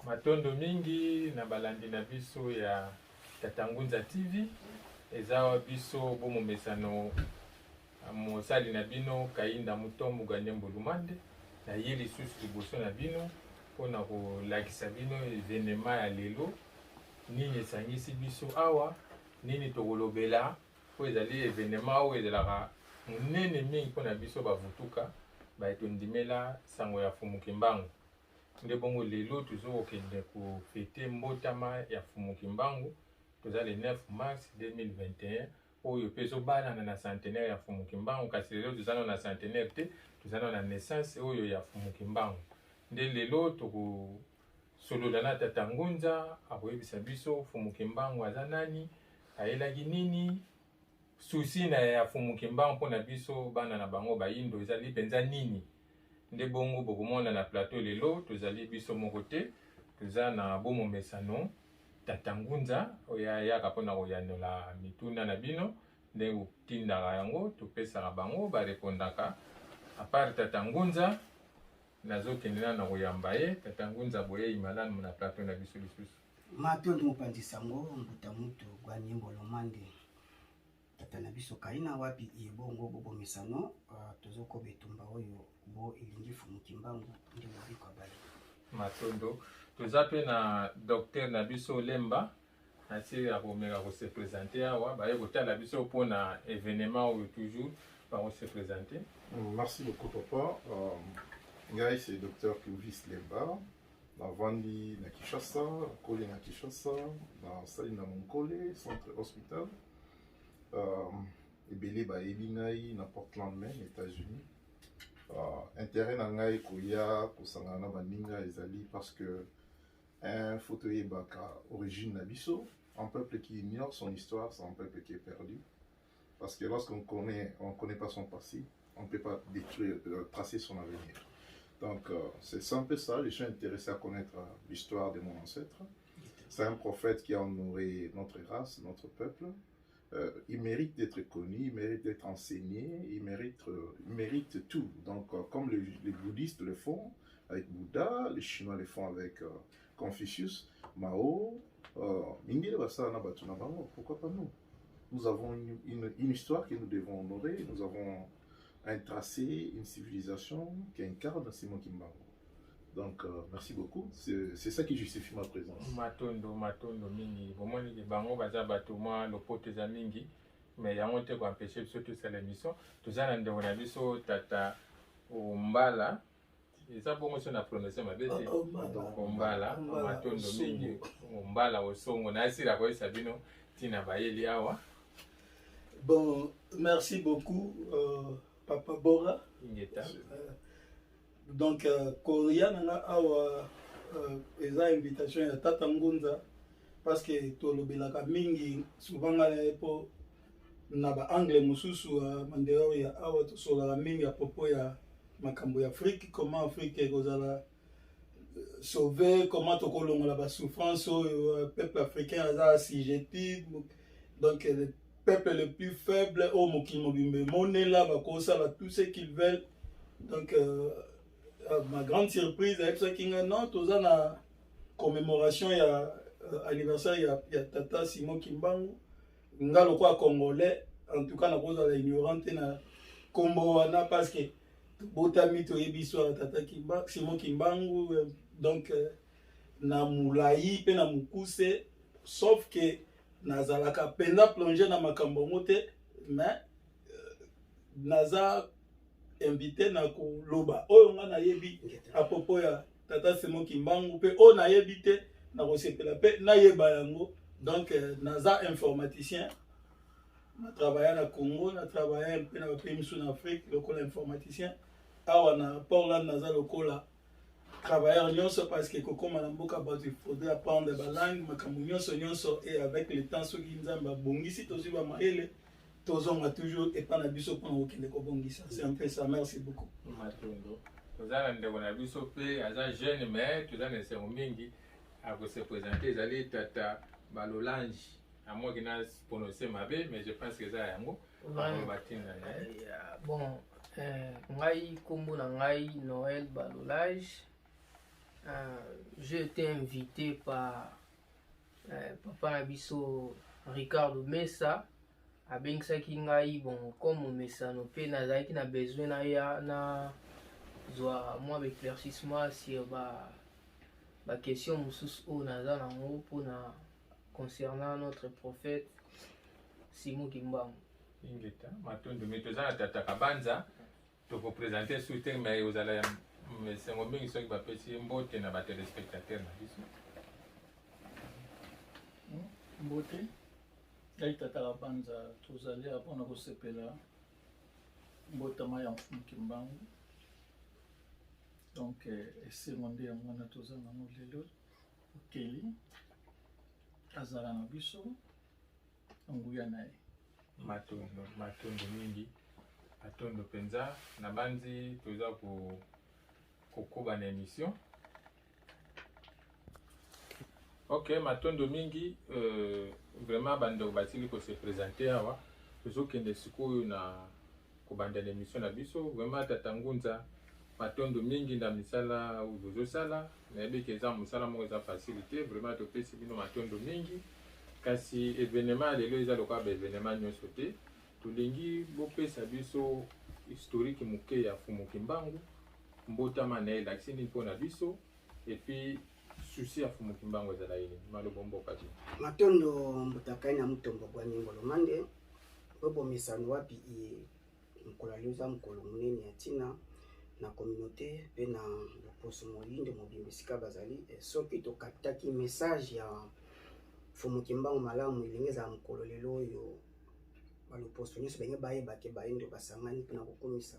Matondo mingi na balandi na biso ya Tata Ngunza TV. Eza biso bo momesano, mosali na bino Kayinda Mutombo Gande Mbulumande naye lisusu liboso na bino mpona kolakisa bino evenema ya lelo, nini esangisi biso awa, nini tokolobela, mpo ezali evenema oyo ezalaka monene mingi mpona biso bavutuka baye tondimela sango ya Fumu Kimbangu. Nde bongo lelo tozo kokende kofete mbotama ya Fumu Kimbangu, toza le 9 mars 2021, oyo mpe ezobalana na centenaire ya Fumu Kimbangu. Kasi lelo toza nano na centenaire te, toza nano na naissance oyo ya Fumu Kimbangu. Nde lelo tokosolola na Tata Ngunza, akoyebisa biso Fumu Kimbangu aza nani, ayelaki nini, susi na ya Fumu Kimbangu mpona biso bana na bango bayindo ezali mpenza nini. Nde bongo bokomona na plateau lelo tozali biso moko te, toza na bomomesano Tata Ngunza oyo ayaka mpona koyanola mituna na bino ndenge otindaka yango, topesaka bango barepondaka. Apart Tata Ngunza, nazokende nano na koyamba ye. Tata Ngunza, boyei malamu na plateau na biso lisusu. Matondo mopanzi sango mbuta mutu gwa Nyembolo Mande, tata na biso Kaina wapi ye bongo bobomesano. Tozokoba etumba oyo bo elingi Fumu Kimbangu nde lobiko abali. Matondo. Toza mpe na docteur na biso Lemba nasi akomeka kose présenter awa, baye kotala biso mpona événement oyo, toujours bakose présenter. Merci beaucoup, papa. Ngai c'est docteur Clovis Lemba. Navandi na Kinshasa, nakoli na Kinshasa, nasali na Monkole Centre Hospital. Ebele bayebi ngai na Portland, Maine, États-Unis. Intérêt na ngai koya kosangana na baninga ezali parce que un faut toyebaka origine na biso. Un peuple qui ignore son histoire, c'est un peuple qui est perdu. Parce que lorsqu'on connaît, on connaît pas son passé, on ne peut pas détruire, tracer son avenir. Donc, c'est un peu ça. Je suis intéressé à connaître l'histoire de mon ancêtre. C'est un prophète qui a honoré notre race, notre peuple. Il mérite d'être connu, il mérite d'être enseigné, il mérite tout. Donc, comme les bouddhistes le font avec Bouddha, les Chinois le font avec Confucius, Mao, Mindele basala na bato na bango, pourquoi pas nous? Nous avons une histoire que nous devons honorer, nous avons un tracé, une civilisation qui incarne Simon Kimbangu. Donc, merci beaucoup. C'est ça qui justifie ma présence. Matondo, matondo mingi. Bomoni bango baza bato mwa lopoto eza mingi, mais yango te koempêche biso tosala émission. Toza na ndeko na biso tata Ombala, eza bongo so na prononce mabe te? Ombala. Matondo mingi, Ombala Osongo. Nayasila koyesa bino ntina bayeli awa. Bon, merci beaucoup, Papa Bora. Ingeta. Donc, koya na nga awa eza invitation ya Tata Ngunza, parce que tolobelaka mingi souvent nga na ye, mpo na baangle mosusu en dehors ya awa tosolaka mingi à propos ya makambo ya Afrique, comment Afrique ekozala sauvé, comment tokolongola basouffrance oyo peuple africain aza assujetti. Donc le peuple le plus faible oyo mokili mobimba emonela, bakosala tout ce qu'ils veulent. Donc ma grande surprise, ayebisaki nga non, toza na commémoration ya anniversaire ya tata Simon Kimbangu. Nga lokola Congolais, en tout cas nakozala ignorant te na nkombo wana, parce que tobotami toyebi histoire ya tata Simon Kimbangu. Donc na molai mpe na mokuse, sauf que nazalaka mpenza plongé na makambo yango te, mais naza invité na koloba oyo nga nayebi à propos ya tata Simon Kimbangu, mpe oyo nayebi te, nakosepela mpe nayeba yango. Donc naza informaticien, na travailla na Congo, na travailla mpe na bapays mosusu na Afrique lokola informaticien. Awa na Portland naza lokola travailleur nyonso, parce que kokóma na mboka bato, il faudrait apprendre balangue, makambo nyonso nyonso. Et avec le temps, soki Nzambe abongisi, tozwi bamayele, tozonga toujours epa na biso mpona kokende kobongisa. C'est un peu ça, merci beaucoup. Matondo. Toza na ndeko na biso mpe aza jeune, mais toza na esengo mingi akose présenter. Ezali tata Balolange, amoki na prononce mabe, mais je pense que eza yango batinda na ye. Bon, ngai nkombo na ngai Noel Balolage. J'ai été invité par papa na biso Ricardo Mesa. Abengisaki ngai, bon, comme momesano mpe nazalaki na besoin naya na zwa mwa baéclaircissement sur baquestion mosusu oyo naza nango mpona concernant notre prophète Simon Kimbangu. Ingeta, matondo mingi. Toza na tata Kabanza, tokoprésente su te, me ozala ya esengo mingi soki bapesi ye mbote na batéléspectateur na biso. Mbote, ngai tata Kabanza. Tozali awa mpona kosepela mbotama ya Mfumu Kimbangu. Donc esengo nde yango wana toza nango lelo. Okeli azala na biso na nguya na ye. Matondo, matondo mingi, matondo mpenza. Nabandi toza kokoba na émission. Ok, matondo mingi. Vraiment, bandeko basili kose présenter awa. Tozokende sikoyo na kobanda na émission na biso. Vraiment, tata Ngunza, matondo mingi na misala oyo bozosala. Nayebi ke eza mosala moko eza facile te. Vraiment, topesi bino matondo mingi. Kasi événement ya lelo eza lokola baévénement nyonso te. Tolingi bopesa biso historique moke ya Fumu Kimbangu, mbotama na ye elakisi nini mpona biso, et puis souci ya Fumu Kimbangu ezala nini. Maloba mboka te. Matondo, mbutakai na mutombo bwa Nyembolo Mande. Obomisano wapi iye mokolo ali oza mokolo monene ya ntina na communauté mpe na loposo moyindo mobimba esika bazali. Soki tokataki message ya Fumu Kimbangu malamu, elingi ezala mokolo lelo oyo baloposo nyonso benge bayebake bayindo basangani mpona kokomisa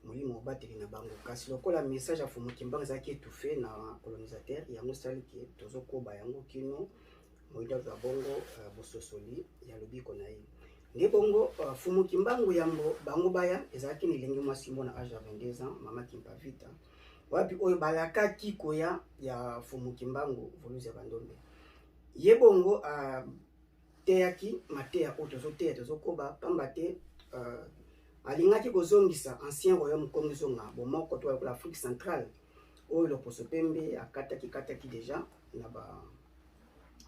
molimo mobateli na bango. Kasi lokola message ya Fumu Kimbangu ezalaki étouffé na colonisateur, yango esali ke tozokoba yango kino moyindo azwa bongo bososoli ya lobiko na ye. Nde bongo Fumu Kimbangu, yambo bango baya, ezalaki na elenge mwasi mona age ya 22 ans, mama Kimpavita, wapi oyo balakaki koya ya Fumu Kimbangu voluzi ya Bandombe. Ye bongo ateyaki mateya oyo tozoteya, tozokoba, pamba te alingaki kozongisa ancien royaume Kongo, ezonga bomoko to lokola Afrique centrale oyo loposo pembe akataki kataki déjà na ba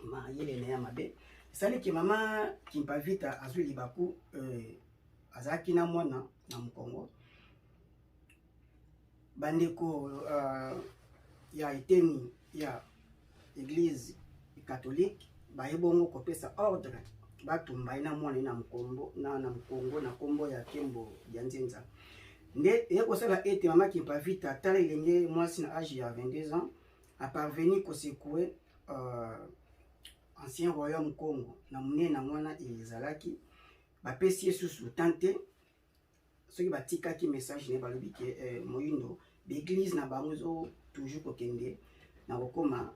mayele na ya mabe. Esaliki mama Kimpavita azwi libaku, azalaki na mwana na mokongo. Bandeko ya eteni ya église catholique baye bongo kopesa ordre batumba ye na mwana ye na mokombo na mokongo na nkombo ya Nkembo ya Nzenza. Nde eye kosala ete mama Kimpavita, tala elenge mwasi na age ya 22 ans, aparvenir kosecouer ancien royaume Congo na monene na wana ezalaki. Bapesi ye susu tan te. Soki batikaki message na ye, balobi ke moyindo baeglise na bango ezo toujours kokende na kokóma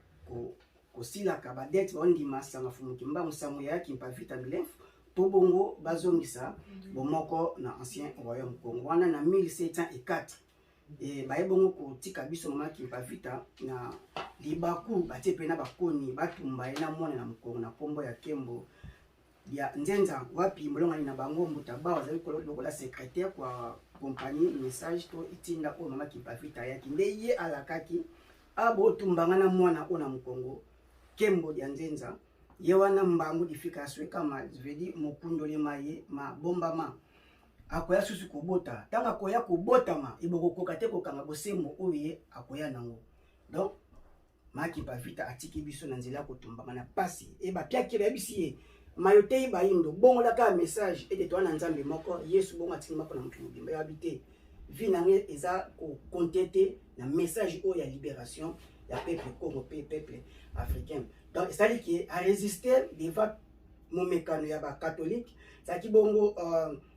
kosilaka badete, baondima sanga Fumu Kimbangu, sango ya Kimpavita Milefu, mpo bongo bazongisa bomoko na ancien royaume Congo wana na 1704. E baye bongo kotika biso mama Kimpavita na libaku, batie mpe na bakoni, batumba ye na mwana na mokongo na nkombo ya Nkembo ya Nzenza, wapi molongani na bango Mbuta Bao azali lokola secrétaire kwa compagnie message to etinda oyo mama Kimpavita ayaki. Nde ye alakaki abotumbanga na mwana oyo na mokongo Nkembo ya Nzenza. Ye wana mbangu difika aswekama vedi mokundolema ye mabombama akoya susu kobota. Ntango akoya kobotama, ebokokoka te kokanga bosembo oyo ye akoya nango. Donc maki Pavita atiki biso na nzela ya kotumbama na pasi. E bapiaki, bayebisi ye mayo te, bayindo bongolaka message ete toa na Nzambe moko, Yesu. Bongo atiki moko na mokili mobimba. Yabi te, vie na ngai eza kocompter te na message oyo ya libération ya peuple Congo mpe peuple africain. Donc esali ke arésister devant momekano ya bacatholique. Ezalaki bongo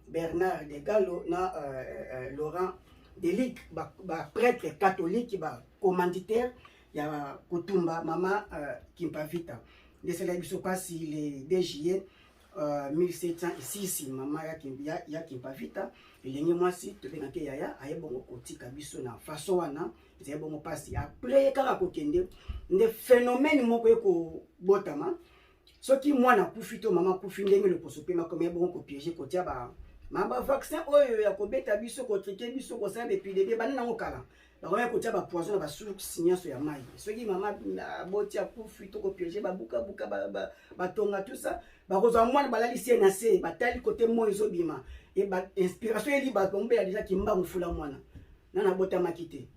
Bernard de Gallo na Laurent Delic, baprêtre ba catholique, bacommanditaire ya kotumba mama Kimpavita. Nde esalaki biso mpasi le 2 juillet 1706, mama ya Kimpavita, elenge mwasi tobengaki yaya, aye bongo kotika biso na façon wana. Ezali bongo mpasi. Après kaka kokende, nde phénomène moko ekobotama. Soki mwana akufi to mama akufi, ndenge loposo mpe makomi ya bongo kopiéger, kotia ba ma bavaccin oyo ya kobeta biso, kotriquer biso, kosala baépidémie banda nango kala. Bakoya kotia ba poison na ba source nyonso ya mai. Soki mama aboti akufi to kopiege babukabuka batonga tout ça, bakozwa mwana balalisi ye na se, batali kote moi ezobima e ba inspiration eli bato bamobela deja Kimbangu fula mwana nana abotamaki te.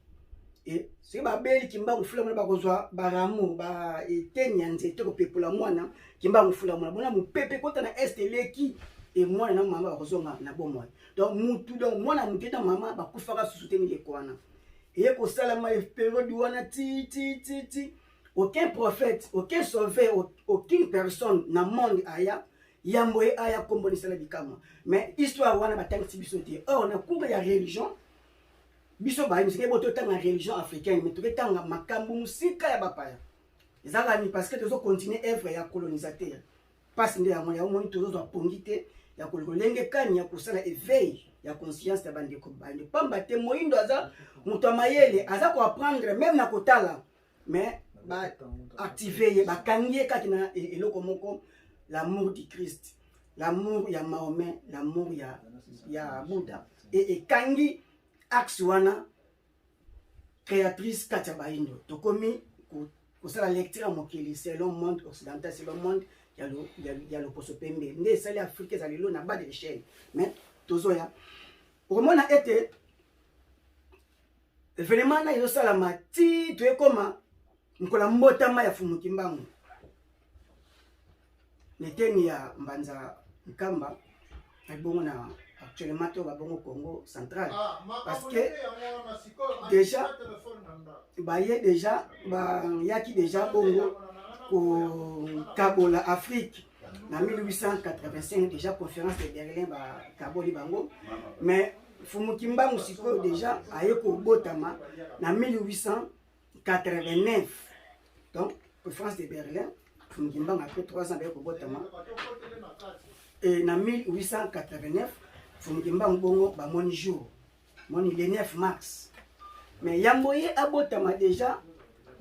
E soki babeli Kimbangu fula mwana, bakozwa baramo ba eteni ya nzete kopepola mwana Kimbangu fula mwana, bona mopepe kota na est eleki e mwana na mama bakozonga na bomoi. Donc mutu, donc mwana mutu eta mama bakufaka susu te mileko wana eye kosalama periode wana ti ti ti ti aucun prophète, aucun sauveur, aucune personne na monde aya yambo ye aya kombonisala bikamwa. Mais histoire wana batangisi biso te. Or na cours ya religion biso bayi misike bo totanga religion africaine, mais toketanga makambo mosika ya bapaya ezalaka ni parce que tozo continuer œuvre ya colonisateur. Pasi nde yango yango moni tozozwa pongi te ya kolenge kani ya kosala éveil ya conscience ya bandeko bande, pamba te moyindo aza moto ya mayele, aza koapprendre même na kotala, mais ba active ye, bakangi ye kaka na eloko moko, l'amour du Christ, l'amour ya Mahomet, l'amour ya Bouddha, e ekangi axe wana créatrice kati ya bayindo. Tokomi kosala lecture ya mokili selon monde occidental, selon monde ya loposo pembe, nde esali Afrique eza lelo na bas de l'échelle. Mais tozoya okomona ete événement na ezosalama ti toyekoma mokolo ya mbotama ya Fumu Kimbangu neteni ya Mbanza Nkamba, bongo na actuellement to babongo Congo central, parce que déjà baye déjà bayaki déjà bongo kokabola Afrique na 1885, déjà conférence de Berlin bakaboli bango. Mais Fumu Kimbangu sikoyo déjà aye kobotama na 1889. Donc conférence de Berlin, Fumu Kimbangu après 3 ans baye kobotama et na 1889 Fumu Kimbangu bongo bamoni jour, moni le 9 mars. Mais yambo ye abotama déjà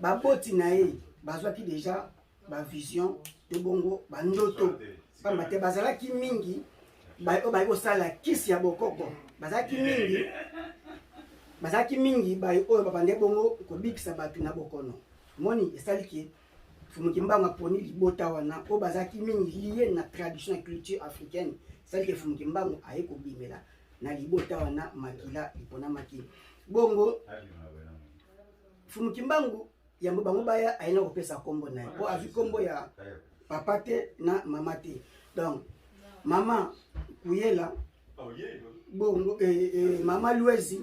baboti na ye bazwaki déjà bavision to bongo bandoto, pamba te bazalaki mingi oyo bayi kosala kisi ya bokoko, bazalaki mingi baye oyo babande bongo kobikisa bato na bokono. Moni esaliki Fumu Kimbangu aponi libota wana oyo bazalaki mingi lié na tradition ya culture africaine. Esaliki Fumu Kimbangu aye kobimela na libota wana, makila liponamaki bongo. Fumu Kimbangu yambo bango baya, ayena kopesa nkombo na ye mpo azwi nkombo ya papa te na mama te. Donc mama Kuyela bongo mama Lwezi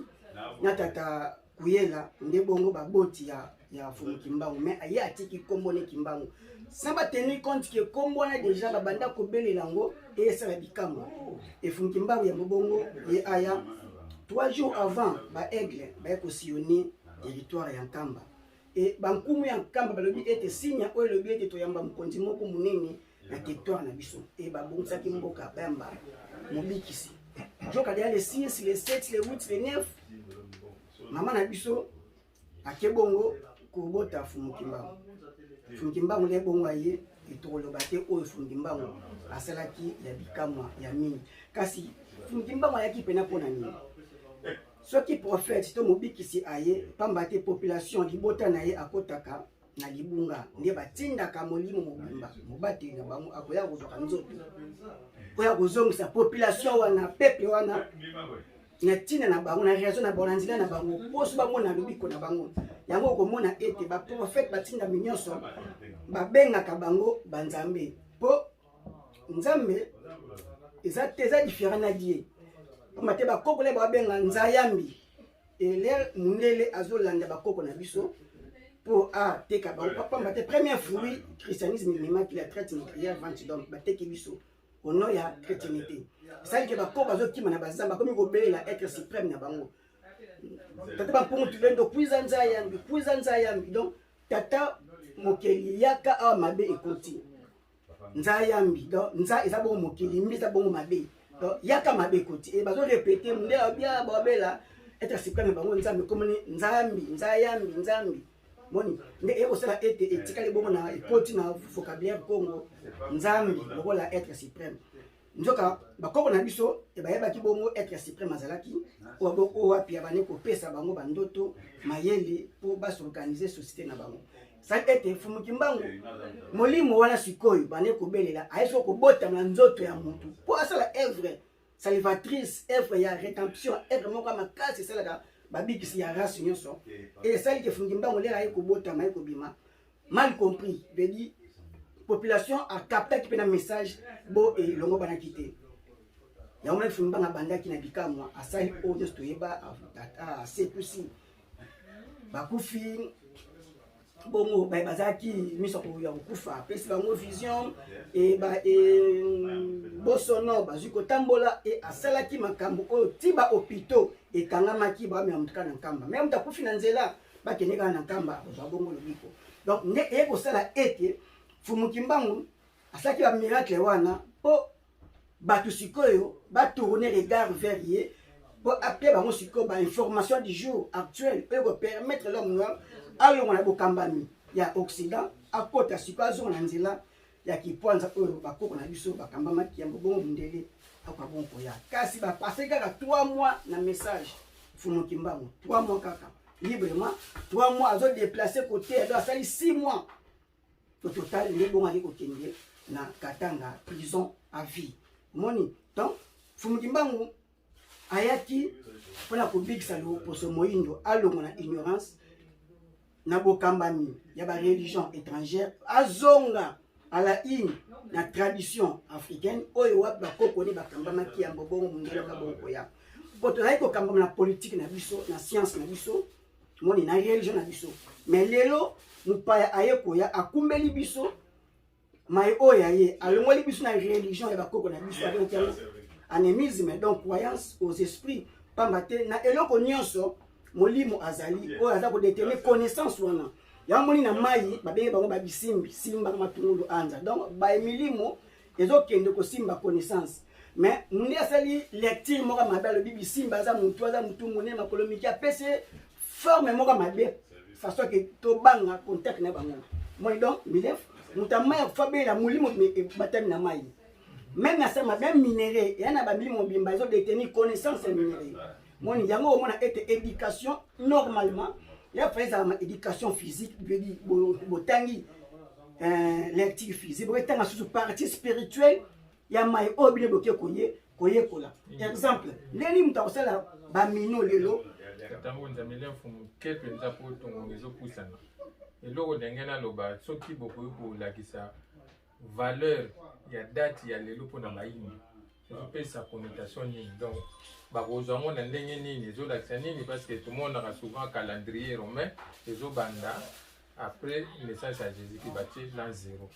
na tata Kuyela nde bongo baboti ya Fumu Kimbangu. Mais aye atiki nkombo ne Kimbangu sans batenir compte ke nkombo wana déjà babanda kobelela yango eyesala bikamwa. Efumu Kimbangu yango bongo ye aya 3 jours avant, baaigle baye kosillonner territoire ya Nkamba e bankumu ya Nkamba balobi ete sinya oyo elobi ete toyamba mokonzi moko monene na territoire na biso. E babongisaki mboka bayamba mobikisi joka deya le 6, le 7, le 8, le 9 mama na biso ake bongo kobota Fumu Kimbangu. Fumu Kimbangu nde bongo aye. Etokoloba te oyo Fumu Kimbangu asalaki ya bikamwa ya mingi, kasi Fumu Kimbangu ayaki mpena mpona nini? Soki prophète to mobikisi aye, pamba te population libota na ye akotaka na libunga, nde batindaka molimo mobimba mobateli na bango akoya kozwaka nzoto oyo akozongisa population wana, peuple wana, na ntina na bango, na raison na bango, na nzela na bango, mposo bamona lobiko na bango. Yango okomona ete baprophète batindami nyonso babengaka bango banzambe, mpo nzambe eza te, eza différent na Dieu, pamba te bakoko na babenga nzayambi. Elere mundele azolanda bakoko na biso mpo ateka bango, pamba te premier fruit christianisme ememaki la traite négrière, vente d'homme, bateki biso au nom ya chrétienté. Esali ke bakoko bazokima na bazamba, bakomi kobelela être suprême na bango, tata bampungu tulendo, kwiza nzayambi, kwiza nzayambi. Donc tata mokeli yaka awa, mabe ekoti, nzayambi. Donc nza eza bongo mokili, mbi eza bongo mabe, donc yaka, mabe ekoti. E bazorépéter nde babia babela être suprême bango nzambe, komoni nzambi, nzayambi, nzambi. Moni nde eye kosala ete etikali bongo na ekoti na vocabulaire Congo, nzambi lokola être suprême. Nzoka bakoko na biso bayebaki bongo être suprême azalaki oyo wapi abandi kopesa bango bandoto, mayele mpo basorganize société na bango. Sali ete Mfumu Kimbangu, molimo wana sikoyo bandi kobelela, aye sikoyo kobotama na nzoto ya motu mpo asala œuvre salvatrice, œuvre ya rédemption, œuvre moko ya makasi esalaka babikisi ya race nyonso. Esali ke Mfumu Kimbangu lelo aye kobotama, aye kobima mal compris, veut dire population acaptaki mpe na message bo elongo banaki te. Yango mona Mfumu Kimbangu abandaki na bikamwa, asali oyo nyonso toyeba, asekusi bakufi bongo bazalaki miso ya kokufa, apesi bango vision e, e, bosono bazwi kotambola. E asalaki makambo oyo ti bahôpitaux ekangamaki, bamema moto kaka na Nkamba. Me moto akufi na nzela, bakende kaka na Nkamba, akozwa bongo lobiko. Donc nde eye kosala ete Mfumu Kimbangu asalaki bamiracle wana mpo bato sikoyo batourne regard vers ye, mpo ape bango sikoyo bainformation du jour actuel oyo kopermettre l'homme noir alonga na bokambami ya Occident, akota sikoyo, azonga na nzela ya kipwanza oyo bakoko na biso bakambamaki yambo bongo mondele akoka bongo koya. Kasi bapase kaka 3 mois na message Mfumu Kimbangu, 3 mois kaka librement, 3 mois azodéplace kote, donc asali 6 mois au total nde bongo ake kokende na Katanga, prison à vie. Omoni, donc Mfumu Kimbangu ayaki mpona kobikisa loposo moyindo, alongwa na ignorance, na bokambami ya bareligion étrangère, azonga à la une na tradition africaine oyo wapi bakoko ne bakambamaki yambo bongo mondele oka bongo koya. Po tozalaki kokambama na politike na biso, na science na biso, moni na religion na biso. Mais lelo mopaya aye koya, akumbeli biso mai oyo aye alongoli biso na religion ya bakoko na biso, abengaki yango animisme, donc croyance aux esprits. Pamba te na eloko nyonso molimo azali oyo aza kodétenir connaissance wana. Yango moni na mai babenge bango babisimbi simbaka matungulu anza, donc baemilimo ezokende kosimba connaissance. Mais munde asali lecture moko mabe, alobi bisimba aza mutu, aza mutu monene, makolo mike, apesi forme moko mabe, façon ke tobanga contact na bango. Moni, donc milef moto ya mai akufa bela molimo ebatami na mai, même na sama, même minerai eya na bamilimo mobimba ezodétenir connaissance ya minerai. Moni, yango omona ete éducation normalement ya fa ezala ma éducation physique, vedi botangi lecture physique, boketanga susu partie spirituelle ya mai oyo bino boke koye koyekola. Exemple, ndeni moto akosala bamino lelo. Ntango Nzambe Mfumu ke mpenza mpo tongongo ezopusana, eloko ndenge naloba, soki bokoki kolakisa valeur ya date ya lelo mpona bayimbi, ezopesa connotation nini? Donc bakozwa yango na ndenge nini? Ezolakisa nini? Parce que tomonaka souvent calendrier romain ezobanda après naissance ya Jésus Christ, batie l'an zéro.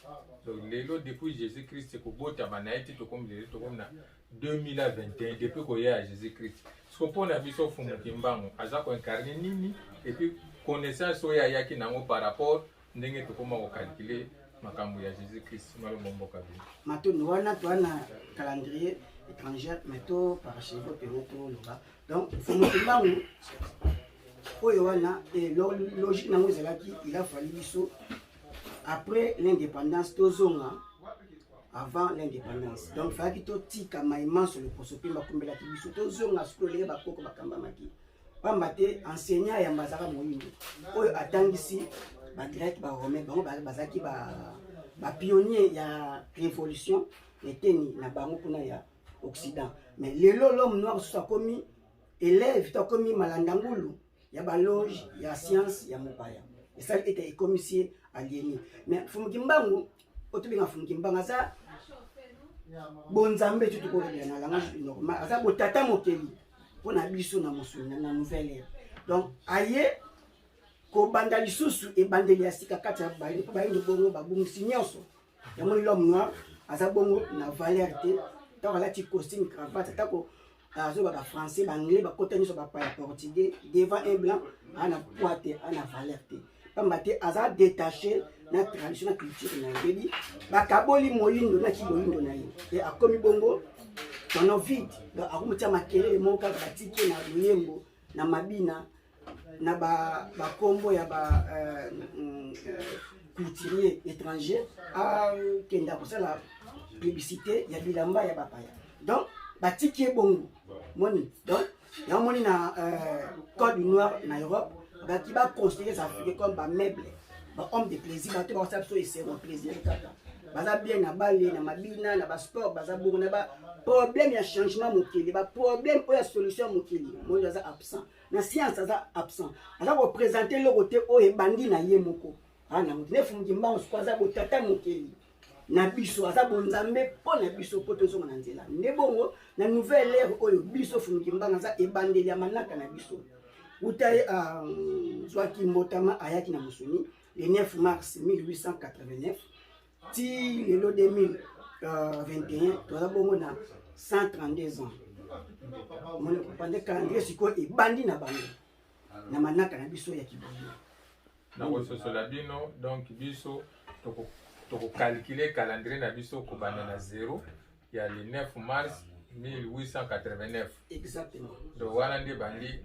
Donc lelo, depuis Jésus Christ kobotama na ye ti tokomi lelo, tokomi na 2021, depuis koya ya Jésus Christ. Siko mpona biso, Mfumu Kimbangu aza koincarne nini? Et puis connaissance oyo ayaki nango par rapport ndenge tokóma kocalculer makambo ya Jésus Christ, malombo mboka bino. Matondo wana toa na calendrier étrangère, mais to parachever mpenza toloba. Donc Mfumu Kimbangu oyo wana, logique nango ezalaki, il a fallu biso après l'indépendance tozonga avant l'indépendance. Donc fallaki totika maimanso loposo mpe bakumbelaki biso, tozonga sikoyo ndenge bakoko bakambamaki. Pamba te enseignant yamba azalaka moyindo oyo atangisi bagrec, baromain. Bango bazalaki bapionnier ya révolution eteni na bango kuna ya Occident. Mais lelo l'homme noir susu akomi élève to akomi malanda ngulu ya baloge ya science ya mopaya. Esali ete ekomisi ye aliéné. Mais Mfumu Kimbangu oyo tobenga Mfumu Kimbangu aza bonzambe ti tokolobela na langage normal, aza botata mokeli mpona biso na mosuni na nouvelle ère. Donc aye kobanda lisusu ebandeli ya sika kati ya bayini, mpo bayini bongo babungisi nyonso. Yango l'homme noir aza bongo na valeur te ntango alati costume, cravate, atako azobaka français, baanglais, bakota nyonso, bapaya, portugais, devant un blanc aza na poids te, aza na valeur te, pamba te aza détaché na tradition, na culture na ye. Bebi bakaboli moyindo na kiboyindo na ye e akomi bongo tonneau vide. Donc akomi tia makelele moko kaka, batiki na loyembo, na mabina, na bakombo ya ba couturier étranger, akenda kosala. Publicité ya bilamba ya bapaya. Donc batiki ye bongo moni. Donc yango moni na code noir na Europe, baki baconsidere les Africains comme bameuble, bahomme de plaisir, bato bakosala biso esengo, plaisir kaka. Baza bien na bale, na mabina, na basport, baza bongo na baproblème ya changement mokili, baproblème oyo ya solution ya mokili. Mondo aza absent na science, aza absent, aza koprésente eloko te oyo ebandi na ye moko. Ana nde Fumu Kimbangu siko aza botata mokeli na biso, aza bonzambe mpo na biso, mpo tozonga na nzela. Nde bongo na nouvelle ère oyo biso, Fumu Kimbangu aza ebandeli ya manaka na biso. Uta ye azwaki mbotama, ayaki na mosuni le 9 mars 1889 ti lelo 2021, toza bongo na 132 ans. Moni kopande calendrier sikoyo ebandi na bango na manaka na biso ya kiboye. Nakososola bino. Donc biso tokocalcule calendrier na biso kobanda na 0 ya le 9 mars 1889. Exactement. Donc wana nde bandi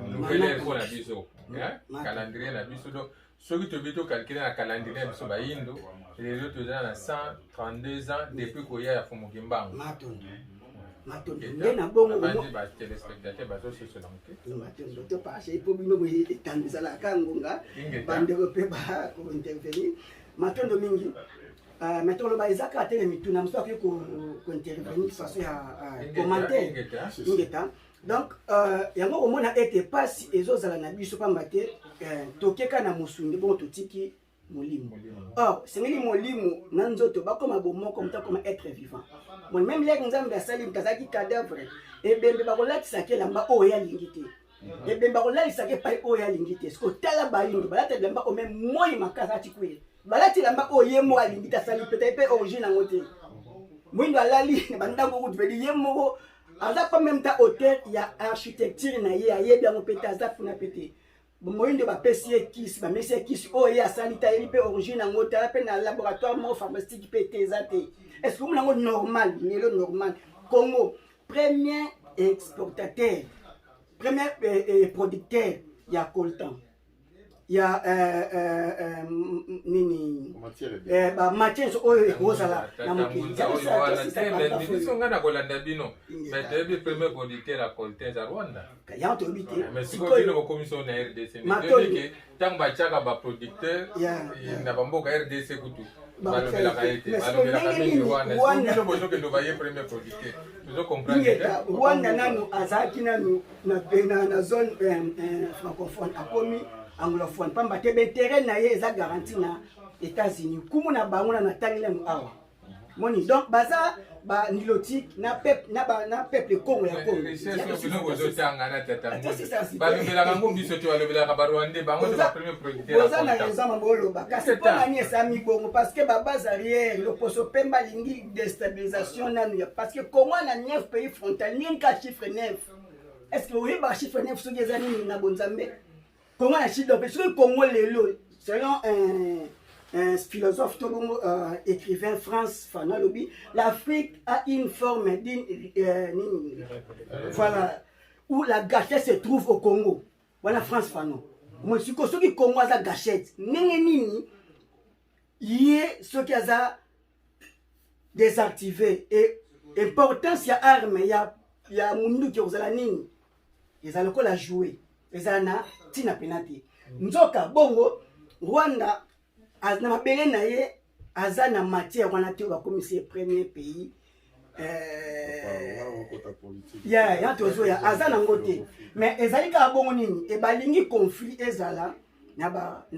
nouvelle ère mpo na biso, hein? Calendrier na biso. Donc soki tobi tocalcule na calendrier na biso bayindo, lelo toza na 132 ans depuis koya ya Fumu Kimbangu. Matondo, matondo. Nde na bongo Bandi batelespectateur bazososola moke. Matondo. Topashe mpo bino boye etando ezalaka ngonga. Ingeta. Bandeko mpe bakointervenir. Matondo mingi. Mais toloba eza kaka te na mituna mosusu akoki kointervenir façon ya commentaire. Ingeta. Ingeta. Donc yango komona ete pasi ezozala na biso pamba te tokeka na mosuni, bongo totiki molimo. Or sengeli molimo na nzoto bakoma bomoko, moto akoma être vivant. Bon, même lere Nzambe asali moto, azalaki cadavre, ebembe. Bakolatisaki elamba oyo ye alingi te, ebembe bakolalisaka epai oyo alingi te. Siko tala bayindo balata bilamba oyo me moi makasi ati kwele, balati elamba oyo ye moko alingi te, asali pete mpe origine yango te. Moyindo alali na bandako kutu pedi ye moko aza pas même ta auteur ya architecture na ye, ayebi yango mpe te, aza kuna mpe te. Moyindo bapesi ye kisi, bamesi ye kisi oyo ye asali te, ayebi mpe origine yango te, aza mpe na laboratoire moko pharmaceutique mpe te, eza te. Est ce que omona yango normal lelo? Normal, Congo premier exportateur, premier producteur ya coltan, ya nini, bamatière nyonso oyo ekozala na mokili. Biso ngai na kolanda bino, mais toyebi premier producteur ya coltan eza Rwanda. Yango toyebi te. Mais sikoyo bino bokomi so na RDC, toyebi ke ntango batiaka baproducteur na bamboka, RDC kutu balobelaka ye te, balobelaka mingi Rwanda. Bino bozokende baye premier producteur, tozo comprendre. Rwanda nanu azalaki nanu na zone francophone, akomi anglophone pamba te baintérêt na ye eza garanti na États-Unis. Kumu na bango na natangi nanu awa moni. Donc baza banilotique na peuple, na peuple Congo ya Congo. Bino bozotanga na tata, balobelaka yango, biso te, balobelaka barwandais, bango nde bapremier producteur. Boza na raison ma boloba, kasi mpo nani esami bongo? Parce que babase arrière loposo pemba alingi déstabilisation nanu ya, parce que Congo na 9 pays frontalier. Nini ka chiffre 9? Est ce que oyebaka chiffre 9 soki eza nini na bonzambe? Congo na chiffre mpe soki Congo lelo, selon un philosophe to bongo écrivain Frantz Fanon alobi, l'Afrique a une forme d'une nini, voilà où la gâchette se trouve au Congo. Wana Frantz Fanon. Mo siko soki Congo aza gâchette, ndenge nini ye soki aza désactivé et importance ya arme ya munduki ekozala nini? Ezala lokola jouet, ezala na ntina pena te. Nzoka bongo Rwanda na mabele na ye aza na matière wana te oyo bakomisi ye premier pays. Ya tozoya aza nango te, mais ezali kaka bongo nini e balingi conflit ezala na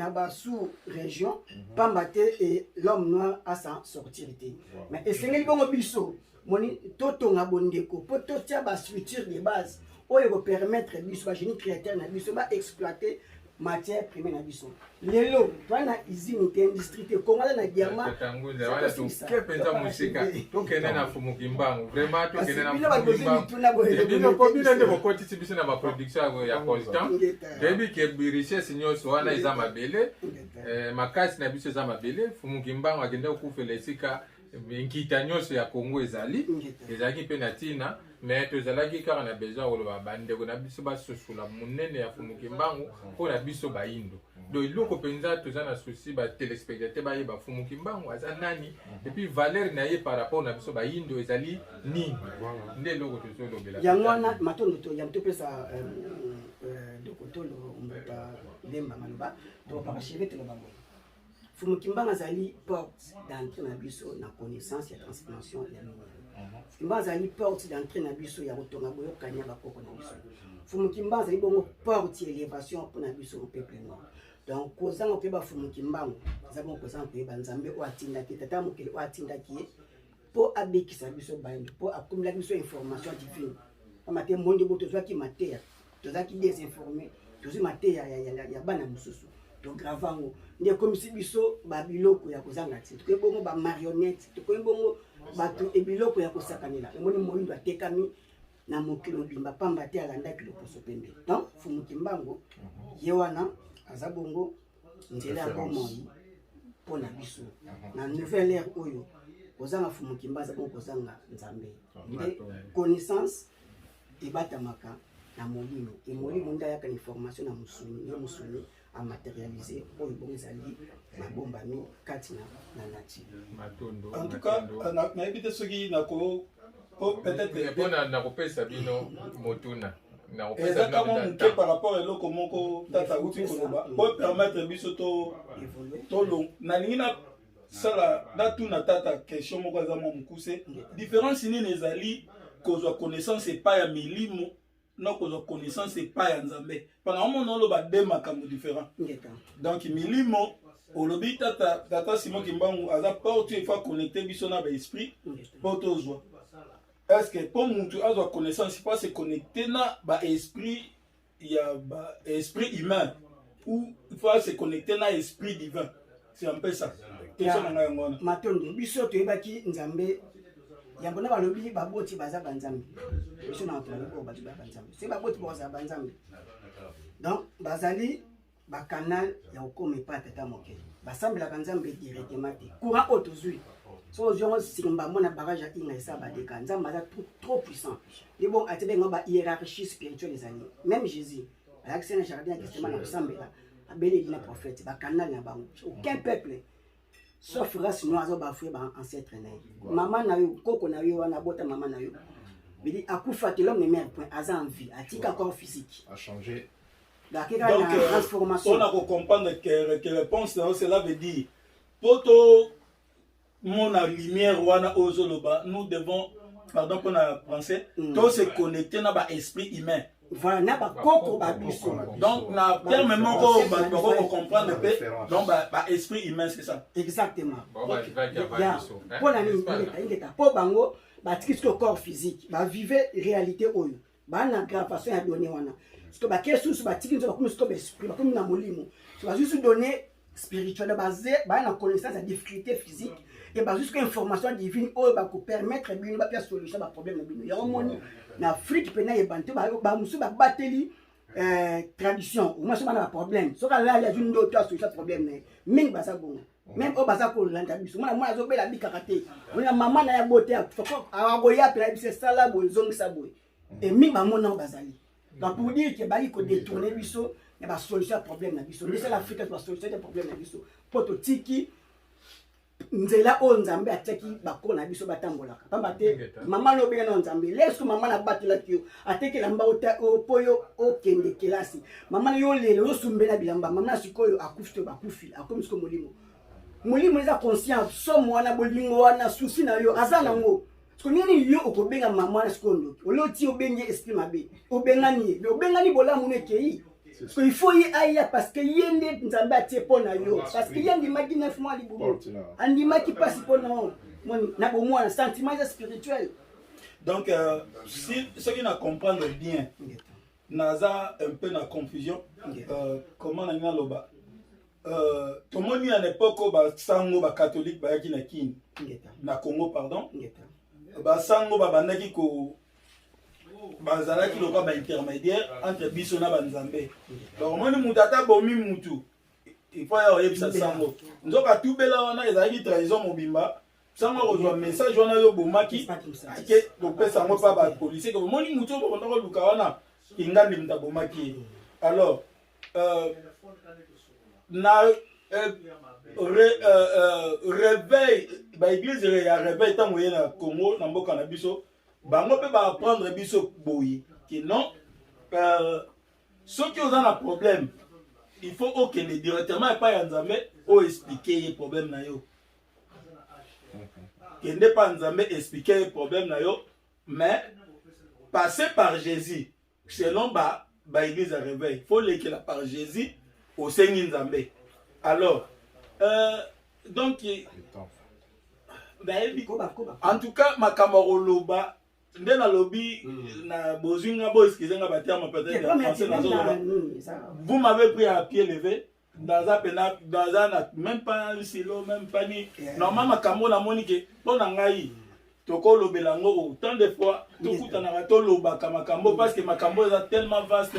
ba sous région pamba te e l'homme noir asa sortir te. Mais esengeli bongo biso moni totonga bondeko mpo totia bastructure de base oyo ekopermettre biso bagénie créateur na biso baexploite matière première na biso. Lelo toza na usine te, industrie te. Kongo aza na diamant. Wana toke mpenza mosika. Tokende na Fumu Kimbangu, vraiment tokende na Bino bakozi mituna boye. Bino po bino nde bokotisi biso na baproduction ya coltan. Toyebi ke richesse nyonso wana eza mabele, makasi na biso eza mabele. Fumu Kimbangu akende kokufela esika. Nkita nyonso ya Congo ezali, ezalaki mpe na ntina, mais tozalaki kaka na besoin ya koloba bandeko na biso basosola monene ya Fumu Kimbangu mpo na biso bayindo. Donc eloko mpenza toza na souci ba téléspectateurs bayeba Fumu Kimbangu aza nani et puis valeur na ye par rapport na biso bayindo ezali nini, nde eloko tozolobela yango wana. Matondo to yango topesa Dokotolo Mbuta Lemba maloba toparachever. Toloba boye: Fumu Kimbangu azali porte d'entrée na biso na connaissance ya transformation ya lumière. Kimbangu azali porte d'entrée na biso ya kotonga boyokani ya bakoko na biso. Fumu Kimbangu azali bongo porte ya élévation mpona biso peuple noir. Donc kozanga koyeba Fumu Kimbangu eza bongo kozanga koyeba Nzambe oyo atindaki, Tata mokili oyo atindaki ye mpo abikisa biso bayindo, mpo akomelaki biso information divine. Pamba te monde bo tozwaki mateya, tozalaki désinformé, tozwi mateya ya bana mosusu, tograver yango nde ekomisi biso babiloko ya kozanga ntina. Tokomi bongo bamarionnette, tokomi bongo bato ebiloko ya kosakanela. Emoni moyindo atekami na mokili mobimba pamba te alandaki loposo pembe. Donc Fumu Kimbangu ye wana aza bongo nzela ya bomoi mpo na biso na nouvelle ère oyo. Kozanga Fumu Kimbangu aza bongo kozanga Nzambe. Nde connaissance ebatamaka na molimo, e molimo nde ayaka na information na mosuni, nde mosuni amatérialiser oyo bongo ezali mabombami kati na nature. Matondo. En tout cas, nayebi te soki nako po peut-être mpona nakopesa bino motuna. Eza kama moke par rapport eloko moko tata auti koloba po permettre biso to tolo nalingi nasala natuna tata question moko eza mwa mokuse: différence nini ezali kozwa connaissance epai ya milimo na kozwa connaissance epai ya Nzambe? Mpona omona oloba de makambo différent. Donc milimo, olobi tata Simon Kimbangu aza porte, il faut connecter biso na baesprit mpo tozwa. Est ce que mpo mutu azwa connaissance, il faut se connecter na baesprit ya baesprit humain ou il faut se connecter na esprit divin? C'est un peu ça question na ngai, yango wana. Matondo. Biso toyebaki Nzambe yango na balobi baboti baza banzambe. Biso na bato balobi oyo bato baya banzambe, soki baboti bakozala banzambe, donc bazali bacanal ya kokoma epai ya Tata mokili. Basambelaka Nzambe directement te. Courant oyo tozwi, so ozwi yango simba mona barrage ya Inga esa badeka. Nzambe aza trop puissant nde bon atie benga ba hiérarchie spirituelle ezali. Même Jésus azalaki se na jardin ya Gethsemane na kosambela, abeleli na prophète bacanal na bango. Aucun peuple sauf race noire aza bafouer ba ancêtre na ye. Mama na yo, koko na yo wana abota mama na yo bili akufa te. L'homme ne meurt point, aza en vie, atika corps physique. A changé. Donc akeka na transformation. Mpona kocomprendre que réponse na yo, cela veut dire po tomona lumière wana oyo ozoloba, nous devons, pardon mpona français, to se connecter na baesprit humain. Voilà, na bakoko babiso. Donc na terme moko bato bako kocomprendre mpe, donc baesprit humain, c'est ça? Exactement. Mpona nini? Ingeta, mpo bango batiki sikoyo corps physique, bavive réalité oyo baa na gravation ya données wana. Siko bakei susu, batiki nzo, bakomi sikoyo baesprit, bakomi na molimo. So bazwi su données spirituelle, baze baa na connaissance ya difficulté physique e bazwi sikoyo information divine oyo bakopermettre bino bapia solution baproblème na bino. Yango moni na Afrique mpena yebani te, bamosusu babateli tradition omoi. So bana baproblème, soki alali azwi ndoto ya solution problème na ye, mingi baza bongo. Même oyo baza kolanda biso, mwana mwana azobela, abikaka te, ona mama na ye abote, akoya mpe na biso, esala boye, ezongisa boye. E mingi bamona oyo bazali. Donc pour dire que bali kodétourner biso na basolution ya problème na biso, nde sala Afrika basolution ya problème na biso, mpo totiki nzela oyo Nzambe atiaki bakolo na biso batambolaka. Pamba te mama na obenga na Nzambe leso, mama na abatelaki yo, ateki elamba mpo yo okende kelasi. Mama na yo lelo ozosumbela bilamba. Mama na sikoyo akufi to bakufi, akomi sikoyo molimo. Molimo eza conscient, somo wana, bolingo wana, souci na yo aza nango. Siko nini yo okobenga mama wana sikoyo ndoki? Oloti obengi esprit mabe, obengani ye, obengani bolamu no ekei. Parce que il faut ye aya, parce que ye nde Nzambe atie mpo na yo, parce que ye andimaki 9 mois libumu, andimaki mpasi mpo na yo. Moni na bomwana, sentiment eza spirituel. Donc si soki na comprendre bien, naza un peu na confusion. Comment nalingi naloba, tomoni à l'époque oyo basango bacatholique bayaki na Kini, na Congo pardon, basango babandaki ko bazalaki lokola baintermédiaire entre biso na banzambe. Donc omoni mutu ata bomi mutu, il faut ya oyebisa sango. Nzoka tubela wana ezalaki trahison mobimba. Sango akozwa message wana yo obomaki, ake kopesa yango mpa bapolisier ke bomoni motu oyo bokenda koluka wana, Kingandi moto abomaki ye. Alors na réveil, baeglise ya réveil ntango ye na Congo, na mboka na biso, bango mpe baapprendre biso boye ke non, soki oza na problème, il faut okende directement epai ya Nzambe, oyo explique ye problème na yo. Kende pa Nzambe, explique ye problème na yo, mais passer par Jésus. Selon ba baeglise ya réveil, faut lekela par Jésus, osengi Nzambe. Alors donc nayebi, en tout cas makambo ya koloba nde nalobi na bozwi nga, bo excuse nga baterme peut-être ya français nazoloba. Vous m'avez pris à pied levé. Naza pena, naza na même pas silo, même pas ni normal. Makambo namoni ke mpo na ngai tokolobela yango autant de fois tokutanaka, tolobaka makambo, parce que makambo eza tellement vaste,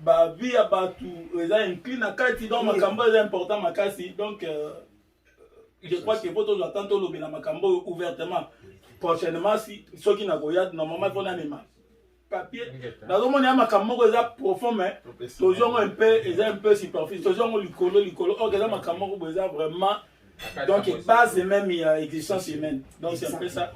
bavie ya bato eza inclus na kati. Donc makambo eza important makasi. Donc je crois que po tozwa temps tolobela makambo oyo ouvertement prochainement. Si soki nakoya, normalement mpo namema papier, nazomona ya makambo moko eza profond, mais tozwi yango un peu, eza un peu superficie, tozwi yango likolo likolo. Or eza makambo moko boye eza vraiment donc base même ya existence humaine. Donc c'est un peu ça.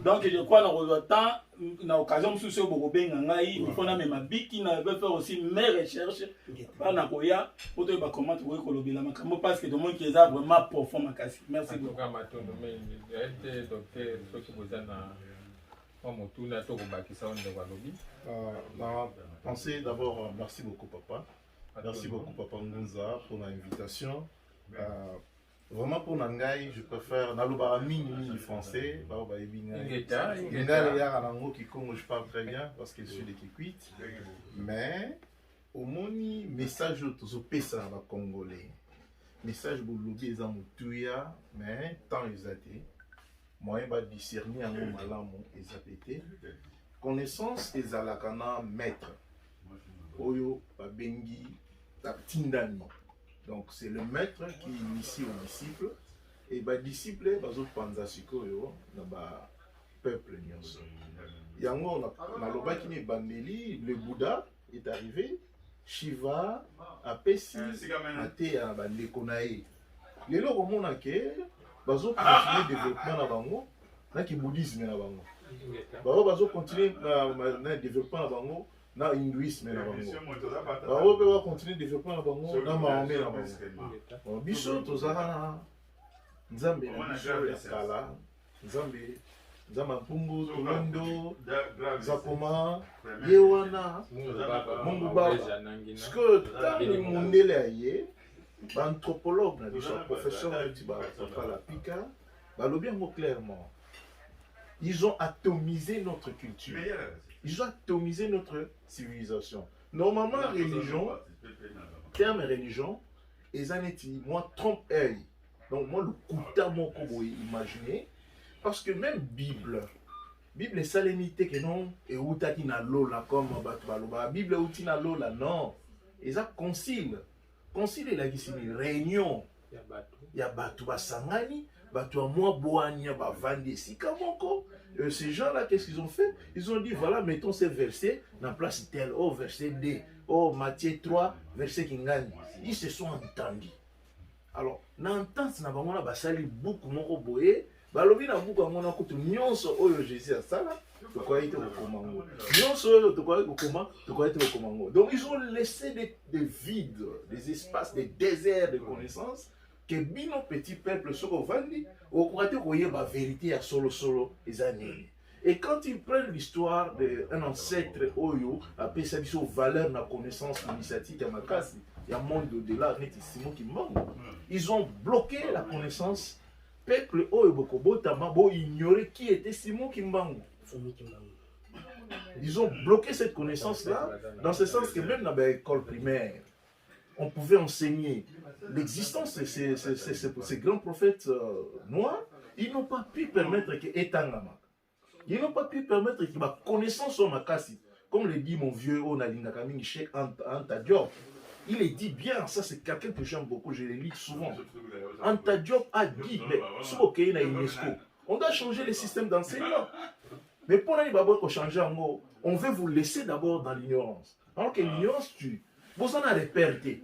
Donc je crois nakozwa temps na occasion mosusu oyo bokobenga ngai, il faut namema biki na vais faire aussi mes recherches mpana koya po toyeba comment tokoki kolobela makambo, parce que tomoni ke eza vraiment profond makasi. Merci beaucoup. Matondo mingi ete docteur, soki boza na mwa motuna to kobakisa oyo ndeko alobi. Na pensée d'abord, merci beaucoup papa, merci beaucoup papa Ngunza pour l'invitation. Vraiment pour na ngai, je préfère nalobaka mingi mingi français, bao bayebi ngai. Lingala eyaka nango, kikongo je parle très bien parce que je suis de Kikwit. Mais omoni message oyo tozopesa na bacongolais, message bolobi eza motuya, mais temps eza te, moyen badiscerner yango malamu eza pe te. Connaissance ezalaka na maître oyo babengi batindami. Donc c'est le maître qui initie aux disciples, et badisciple bazopanza sikoyo na bapeuple nyonso. Yango nalobaki na ebandeli, le Bouddha est arrivé, Shiva apesi mateya na bandeko na ye. Lelo komona ke bazocontinue développement na bango na kibouddhisme na bango, bango bazocontinue na développement na bango na hindouisme na bango, bango mpe bacontinue développement na bango na Mahomet na bango. Biso tozala na Nzambe na biso ya kala, Nzambe, Nzambe Mpungu Tolondo Zakoma, ye wana Mungu Baba. Sikoyo ntango mondele aye, baanthropologue na biso, professeur neti bapapa Lapika, balobi yango clairement: ils ont atomisé notre culture, ils ont atomisé notre civilisation. Normalement religion, terme religion eza neti mwa trompe œil, donc mwa lokuta moko boye imaginer, parce que même Bible, Bible esalemi te ke non, eutaki na lola comme bato balobaka Bible euti na lola. Non, eza concile. Concile elakisi nini? Réunion ya bato basangani, bato ya mwa bwania bavandi esika moko. Ces gens-là, qu'est-ce qu'ils ont fait? Ils ont dit: voilà, mettons ces versets na place tel, oh verset D, oh Matthieu 3 verset kingani. Ils se sont entendus. Alors na entente na bango na basali buku moko boye. Balobi na buku yango na kutu nyonso oyo Jésus asala, tokoki te kokoma yango nyonso oyo tokoki kokoma, tokoki te kokoma yango. Donc ils ont laissé des vides, des espaces, des déserts de connaissances ke bino petit peuple, soki ovandi, okoka te koyeba vérité ya solosolo eza nini. Et quand ils prennent l'histoire d'un ancêtre oyo apesa biso valeur na connaissance initiatique ya makasi ya monde au-delà neti Simon Kimbangu, ils ont bloqué la connaissance. Peuple oyo bokobotama boignorer qui était Simon Kimbangu. Ils ont bloqué cette connaissance là, dans ce sens que même dans l'école primaire on pouvait enseigner l'existence de ces grands prophètes noirs. Ils n'ont pas pu permettre que etangama, ils n'ont pas pu permettre que ma connaissance soit makasi. Comme le dit mon vieux oyo nalingaka mingi, Cheikh Anta Diop, il est dit bien, ça c'est quelqu'un que j'aime beaucoup, je le lis souvent. Anta Diop a dit, mais soki okei na UNESCO On doit changer le système d'enseignement. Mais pour nani baboyi kochanger yango, on veut vous laisser d'abord dans l'ignorance. Alors que l'ignorance tue. Boza na repère te.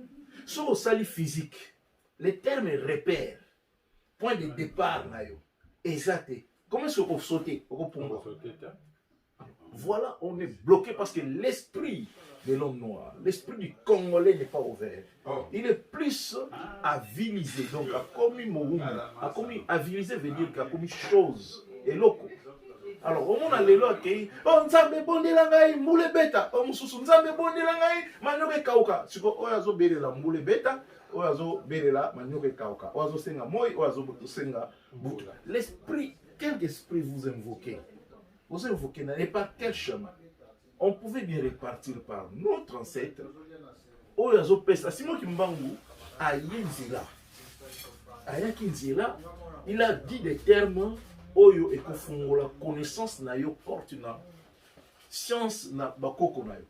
Soki osali physique, le terme repère, point de départ na yo, eza te. Comment est-ce que okosauter, okopumbwa? Voilà, on est bloqué parce que l'esprit de l'homme noir, l'esprit du Congolais n'est pas ouvert. Oh. Il est plus avilisé. Donc, akomi mowumbu, akomi avilisé veut dire qu'akomi chose, eloko. Alors, omona lelo akei, oh Nzambe bondela ngai, mbula ebeta, oh mosusu Nzambe bondela ngai, manioka ekauka. Siko oyo azobelela mbula ebeta, oyo azobelela manioka ekauka, oyo azosenga moi, oyo azosenga butu. L'esprit, quel esprit vous invoquez? Vous invoquez et par quel chemin? On pouvait bien repartir par notre ancêtre oyo azopesa Simon Kimbangu aye nzela, ayaki nzela, il a dit des termes oyo ekofungola connaissance na yo, porte na science na bakoko na yo,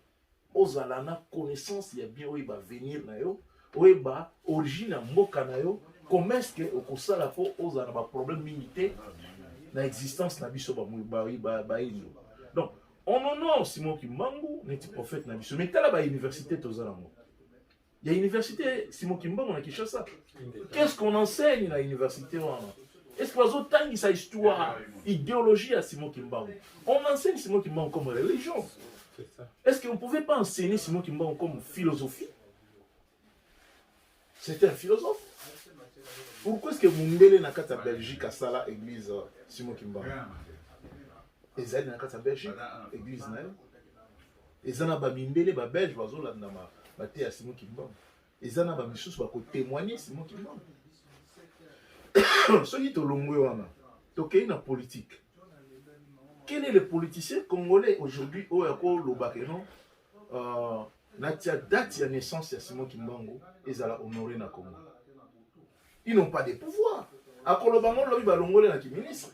ozala na connaissance ya bien, oyeba avenir na yo, oyeba origine ya mboka na yo. Comment est-ce que okosala mpo ozala na baproblème mingi te na existence na biso bayindo? Donc on honore Simon Kimbangu neti prophète na biso, mais tala bauniversité toza nango ya université Simon Kimbangu na Kinshasa. Qu'est-ce qu'on enseigne na université wana? Est-ce que bazotangisa histoire, idéologie ya Simon Kimbangu? On enseigne Simon Kimbangu comme religion. Est-ce qu'on ne pouvait pas enseigner Simon Kimbangu comme philosophie? C'était un philosophe. Pourquoi est-ce que mundele na kati ya Belgique asala église Simon Kimbangu? Ezali na kati ya Belgique église na ye, eza na bamindele babelge bazolanda bateya ya Simon Kimbangu, eza na bamisusu bakotémoigne Simon Kimbangu. Soki tolongwe wana, tokei na politique. Quel est le politicien congolais aujourd'hui oyo akolobaka non, natia date ya naissance ya Simon Kimbangu ezala honoré na Congo? Ils n'ont pas de pouvoir. Akoloba ngo lobi balongole na kiministre.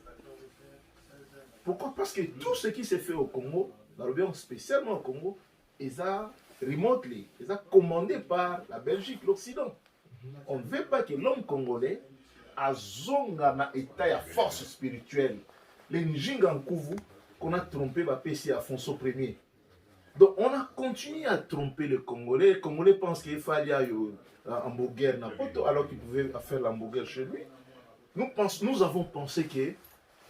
Pourquoi? Parce que tout ce qui s'est fait au Congo, nalobi yango spécialement au Congo, eza remotely, eza commandé par la Belgique, l'Occident. On ne veut pas que l'homme congolais azonga na état ya force spirituelle, le Njinga Nkuvu qu'on a trompé, bapesi Afonso Premier. Donc on a continué à tromper le Congolais. Le Congolais pense qu'il fallait aller hamburger na poto alors qu'il pouvait faire l'hamburger chez lui. Nous, pense, nous avons pensé que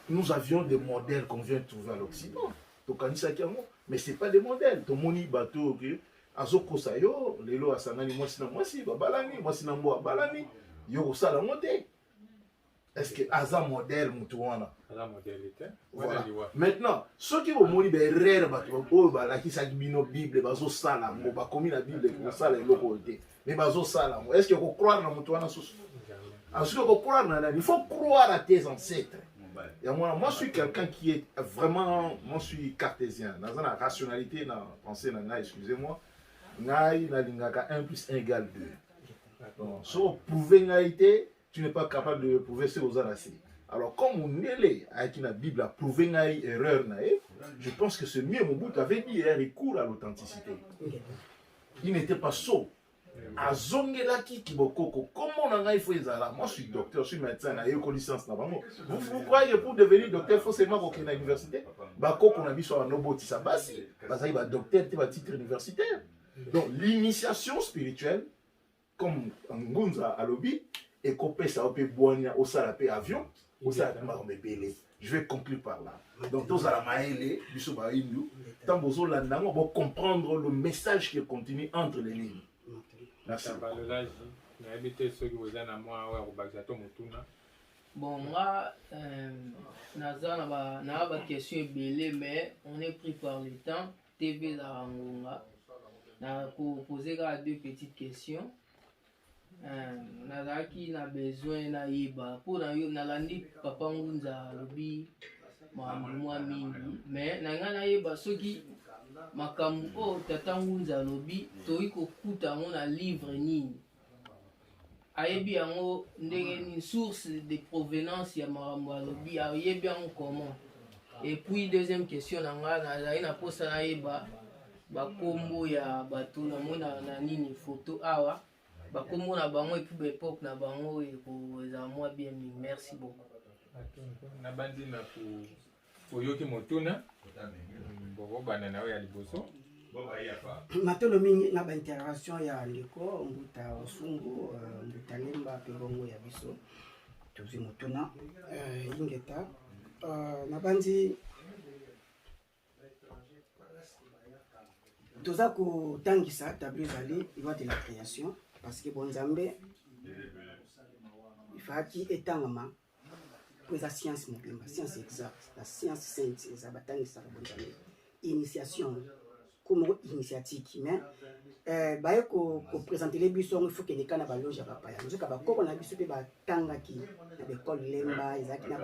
nous avions des modèles qu'on vient de trouver à l'Occident. Tokanisaki yango, mais c'est pas des modèles. Tomoni bato ke azokosa yo, lelo asangani mwasi na mwasi, babalani, mwasi na mbwa abalani, yo kosala yango te. Est-ce que aza modèle mutu wana? Aza modèle te. Voilà. Maintenant, soki bomoni baerreur, bato oyo balakisaki bino Bible bazosala yango, bakomi na Bible kosala eloko oyo te, mais bazosala yango, est ce que okocroire na moto wana susu? Soki okocroire na nani? Il faut croire à tes ancêtres. Yango wana, moi, je suis quelqu'un qui est vraiment, moi, je suis cartésien, naza na rationalité na pensée na ngai. Excusez-moi, ngai nalingaka 1 plus 1 égale 2. Donc soki oprouve ngai te, tu n'es pas capable de prouver ce oza na se. Alors, comme mondele ayaki na Bible aprouve ngai erreur na ye, je pense que c'est mieux. Mobutu avait dit un recours à l'authenticité. Il n'était pas sot, azongelaki kibokoko. Kombo na ngai faut ezala. Moi, je suis docteur, je suis médecin, nayekoli licence na bango. Vous croyez que pour devenir docteur, faut seulement kokende na université? Bakoko na biso banobotisa basi bazali badocteur te, batitre universitaire. Donc l'initiation spirituelle, comme Ngunza alobi, ekopesa yo mpe bwania, osala mpe avion, osala mpe makambo ebele. Je vais conclure par là. Donc tozala mayele, biso bayindu, ntango bozolanda yango, bocomprendre le message qui est contenu entre les lignes. Merci. Balolage, nayebi te soki boza na mwa oyo ya kobakisa to motuna. Bon, nga naza na ba na ba question ebele, mais on est pris par le temps. TV ezalaka ngonga. Na kopose kaka deux petites questions. Nazalaki na besoin nayeba mpo na yo, nalandi papa Ngunza alobi makambo mwa mingi, mais na ngai nayeba soki makambo oyo tata Ngunza alobi, toyi kokuta yango na livre nini, ayebi yango ndenge nini, source de provenance ya makambo alobi, ayebi yango comment? Et puis deuxième question na ngai, nazali na mposa nayeba bakombo ya bato namona na nini, photo awa, bakombo na bango et puis baépoque na bango, ekozala mwa bien mingi. Merci beaucoup. Nabandi na koyoki motuna bokobanda na oyo ya liboso. Matondo mingi na baintervention ya ndeko Mbuta Osungu, Mbuta Lemba mpe bongo ya biso tozwi motuna ingeta. Nabandi toza kotangisa tableau ezali loi de la création, parce que bonzambe ifaki etangama mpo eza science mobimba, science exacte, la science sainte. Eza batangisaka bonzambe, initiation ko moko initiatique, mais baye koprésentele biso yango, ifo kende ka na baloge ya bapaya. Nzoka bakoko na biso mpe batangaki na baekole Lemba, ezalaki na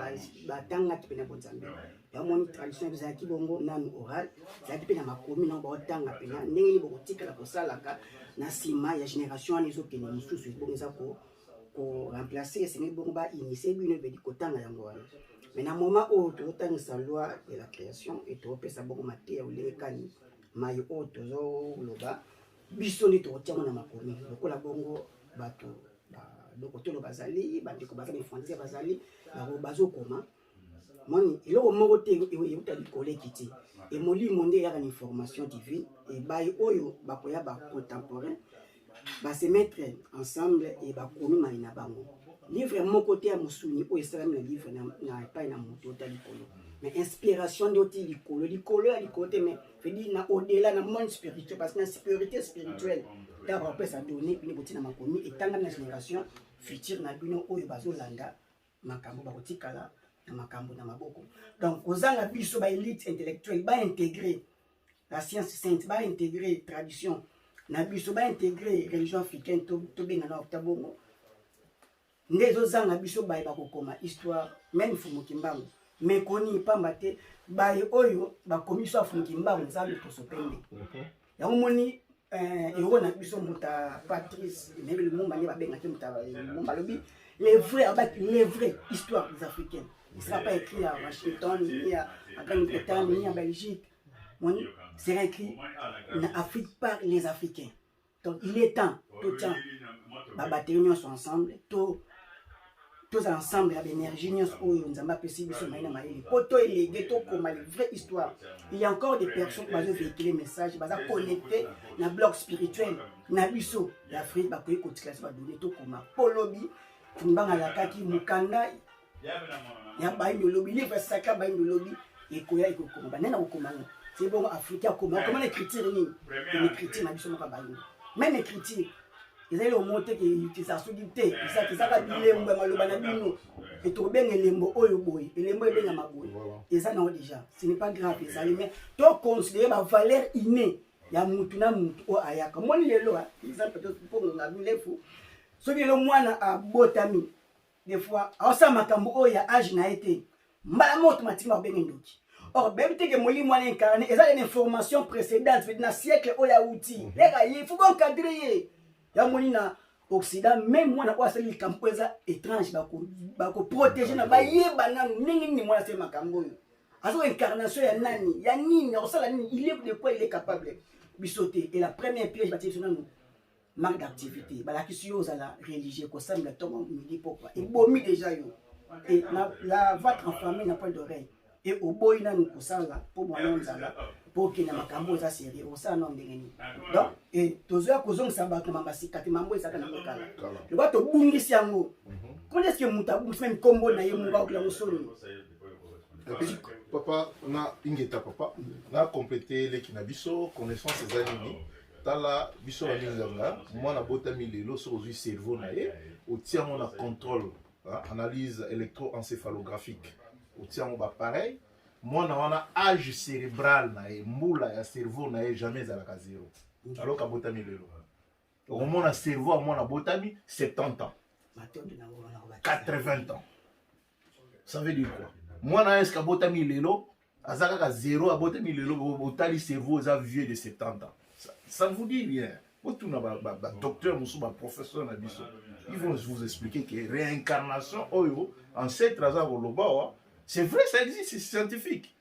batangaki mpe na bonzambe. Yamoni tradition ezalaki bongo nanu oral, ezalaki mpe na makomi nango, baotanga mpena ndenge nini bokotikala kosalaka na nsima ya génération wana ezokende mosusu, bongo eza ko koremplace. Esengeli bongo bainitie bino ebedi kotanga yango wana. Mais na moment oyo tozotangisa loi de la création e tozopesa bongo mateya olenge kani mai oyo tozoloba, biso nde tokotiango na makomi lokola bongo bato badokotolo bazali, bandeko baza na frontière, bazali bazokoma. Moni eloko moko te euta likolo ekiti, emolimo nde eyaka na information divine. Ebai oyo bakoya bacontemporain base mettre ensemble e bakomi mai na bango. Livre moko te ya mosuni oyo esalami na livre na epai na moto ota likolo, mais inspiration nde oti likolo, likolo ya likolo te, mais vedi na au-delà, na monde spirituel, parce que na supériorité spirituelle ntango bakopesa donné, bino botina makomi etangami na génération future na bino oyo bazolanda makambo, bakotikala na makambo na maboko. Donc kozanga biso baélite intellectuelle baintégrer la science sainte, baintégrer tradition na biso, baintégrer religion africaine, tobenga na okta bongo nde ezozanga biso. Baye bakokoma histoire, même Fumu Kimbangu mekoni pamba te, baye oyo bakomi biso ya Fumu Kimbangu, Nzambe poso pembe yango moni héros na biso Mbuta Patrice Emery Lumumba, nde babengaki Mbuta Lumumba, alobi les vrais abaki les vraies histoires des Africains ne sera pas écrit à Washington, ni à Grande-Bretagne, ni en Belgique, moni sera écrit en Afrique par les Africains. Donc il est temps totia babatterie nyonso ensemble, to tozala ensemble ya baénergie nyonso oyo Nzambe apesi biso, mai na mayele, mpo to elege tokoma les vraies histoires. Il y a encore des personnes bazo véhiculer message, baza connecté na bloc spirituel na biso ya Afrique, bakoki kotikala biso badonnées tokoma. Mpo lobi Mbanga alakaki mokanda ya bayindo lobi, livre sacré bayindo lobi ekoya, ekokoma banani akokoma yango? C'est bongo Afrique akoma, akoma na écriture nini? Une écriture na biso moko ya bayindo. Même écriture ezali eloko moko te ke ezala soki te, ezaka bilembo ya maloba na bino etokobenga elembo oyo boye, elembo ebengama boye, eza nango déjà, ce n'est pas grave, ezali. Mais toconsidere bavaleur inné ya mutu na mutu oyo ayaka. Moni lelo, exemple, mpo ngonga milefu, soki lelo mwana abotami, des fois aosala makambo oyo ya age na ye te, mbala moko automatiquement babenge ndoki. Or bayebi te ke molimo wana incarné eza une information précédente na siècle oyo awuti leka ye, faut baencadre ye. Ya moni na Occident, même mwana oyo asali likambo oyo eza étrange, bakoprotege na bayeba nanu ndenge nini mwana asali makambo oyo, aza incarnation ya nani, ya nini, akosala nini, il est de quoi il est capable. Biso te. Et la première piège batie biso nanu, manque d'activité. Balakisi yo ozala religieux, kosambela ntongo, midi, pokwa, ebomi déjà yo et na, la va transformer na poil d'oreille et oboyi nanu kosala mpo mwana nzala, mpo okende makambo eza sérieux, osala nano ndenge nini? Donc e tozoya kozongisa bato na mambo sika te, mambo ezalaka nango kala, lokola tobungisi yango. Comment est ce que moto abungisi même nkombo na ye moko, akokela yango soni? Papa na ingeta, papa na complete leki na biso. Connaissance eza nini? Tala biso balinganga mwana botami lelo, soki ozwi cerveau na ye, otia yango na contrôle, analyse électroencéphalographique, otia yango bapareil, mwana wana âge cérébral na ye, mbula ya cerveau na ye jamais ezalaka zéro alors abotami lelo. Okomona cerveau ya mwana abotami 70 ans, 80 ans. Ça veut dire quoi? Mwana est-ce abotami lelo aza kaka zéro? Abotami lelo, otali cerveau eza vieux de 70 ans, ça ne vous dit rien. Botuna badocteur mosusu, baprofesseur na biso, ils vont vous expliquer que réincarnation oyo ancêtre aza koloba wa, c'est vrai, ça existe, c'est scientifique.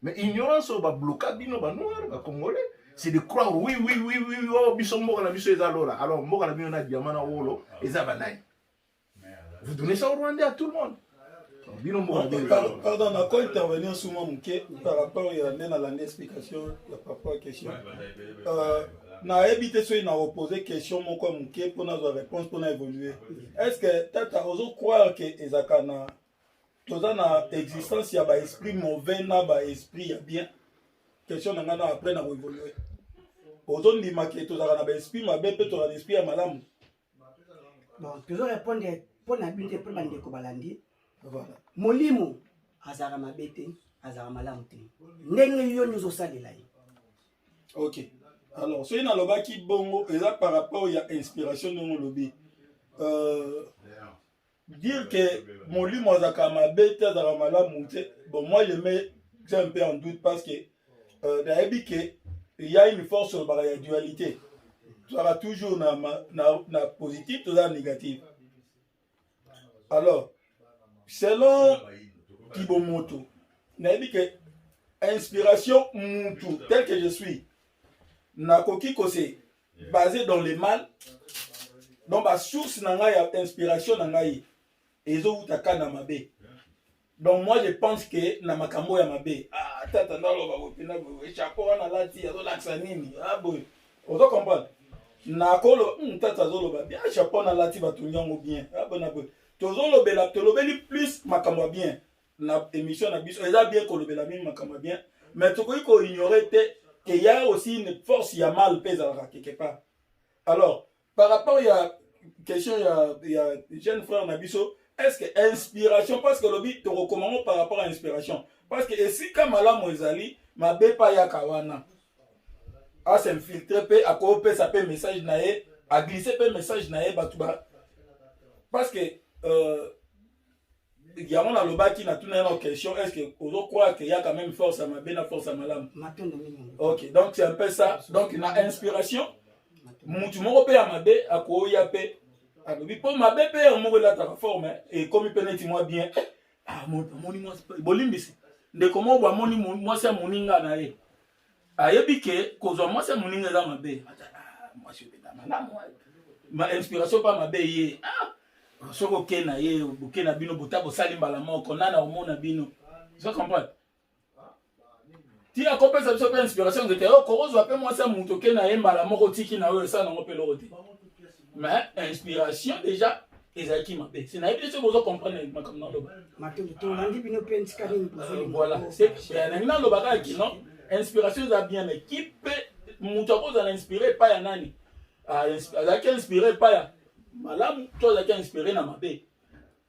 Mais ignorance oyo babloka bino banoir, bacongolais, c'est de croire oui, oh, biso mboka na biso eza lola. Alors mboka na bino na diamant na wolo eza banani? Vous donnez ça au Rwandais, à tout le monde. Bino moko Pardon, nako intervenir sur mwa moke par rapport ya nde nalandi explication ya papa question. Nayebi te soki nakopose question moko ya moke mpo nazwa réponse mpo na évoluer. Est ce que tata ozo croire ke ezalaka na toza na existence ya baesprit mauvais na baesprit ya bien? Question na ngai na après na koévolue. Ozondima ke tozalaka na baesprit mabe mpe tozalaka na esprit ya malamu? Bon, tozo répondre mpo na bino te, mpo na bandeko balandi. Voilà. Molimo azalaka mabe te, azalaka malamu te, ndenge yo nyonso osalela ye. Ok, alors soki nalobaki bongo eza par rapport ya inspiration ndenge olobi. Dire que molimo azalaka mabe te, azalaka malamu te, bon, moi je mets un peu en doute parce que nayebi ke il y a une force olobaka ya dualité. Tozalaka toujours na positif, tozala négatif. Alors selon kibomoto, nayebi ke inspiration mutu tel que je suis nakoki kose basé dans le mal. Donc basource na ngai ya inspiration na ngai ezowuta ka na mabe. Donc moi je pense que na makambo ya mabe, ah, tata ndaloba boye mpena boye, chapeau wana alati azolakisa nini? Ah, boye ozo comprendre nakolo tata azoloba bien, chapeau wana alati batongi yango bien. Ah, boye na boye tozolobela, tolobeli plus makambo ya bien na émission na biso. Eza bien kolobela mingi makambo ya bien, mais tokoki koignore te que y a aussi une force ya mal mpe ezalaka quelque part. Alors par rapport ya question ya jeune frère na biso, est ce que inspiration, parce que lobi tokokoma ngo par rapport à inspiration, parce que esika malamu ezali, mabe pa yaka wana asinfiltre mpe akopesa mpe message na ye, aglisse mpe message na ye bato ba, parce que yango nalobaki, natuna ye na question: est ce que ozocroire que ya quand même force ya mabe na force ya malamu? Matondo mingi. Ok, donc c'est un peu ça. Donc na inspiration, mutu moko mpe ya mabe akoya mpe alobi mpo mabe mpe yango moko elataka forme, ekomi mpe neti mwa bien. Ah, amoni mwasi, bolimbisi, ndeko moko bo amoni mwasi ya moninga na ye, ayebi ke kozwa mwasi ya moninga eza mabe. Ah, mwasi obeta malamu, ma inspiration mpa mabe ye. Ah, soki oke na ye, boke na bino, bota bosali mbala moko, nani akomona bino? Ozo comprendre ti akopesa biso mpe inspiration nzete oyo kokozwa mpe mwasi ya moto, oke na ye mbala moko, otiki na oyo esala nango mpe eloko te. Mais inspiration déjà ezalaki mabe. Se nayebi te soki bozo comprendre makambo naloba. Matondo, tolandi bino mpe ntika nini bozoli. Voilà, nangi naloba kaka kino inspiration eza bien, mais ki mpe moto akozala inspiré epai ya nani? Ah, azalaki inspiré epai ya malamu to azalaki inspiré na mabe?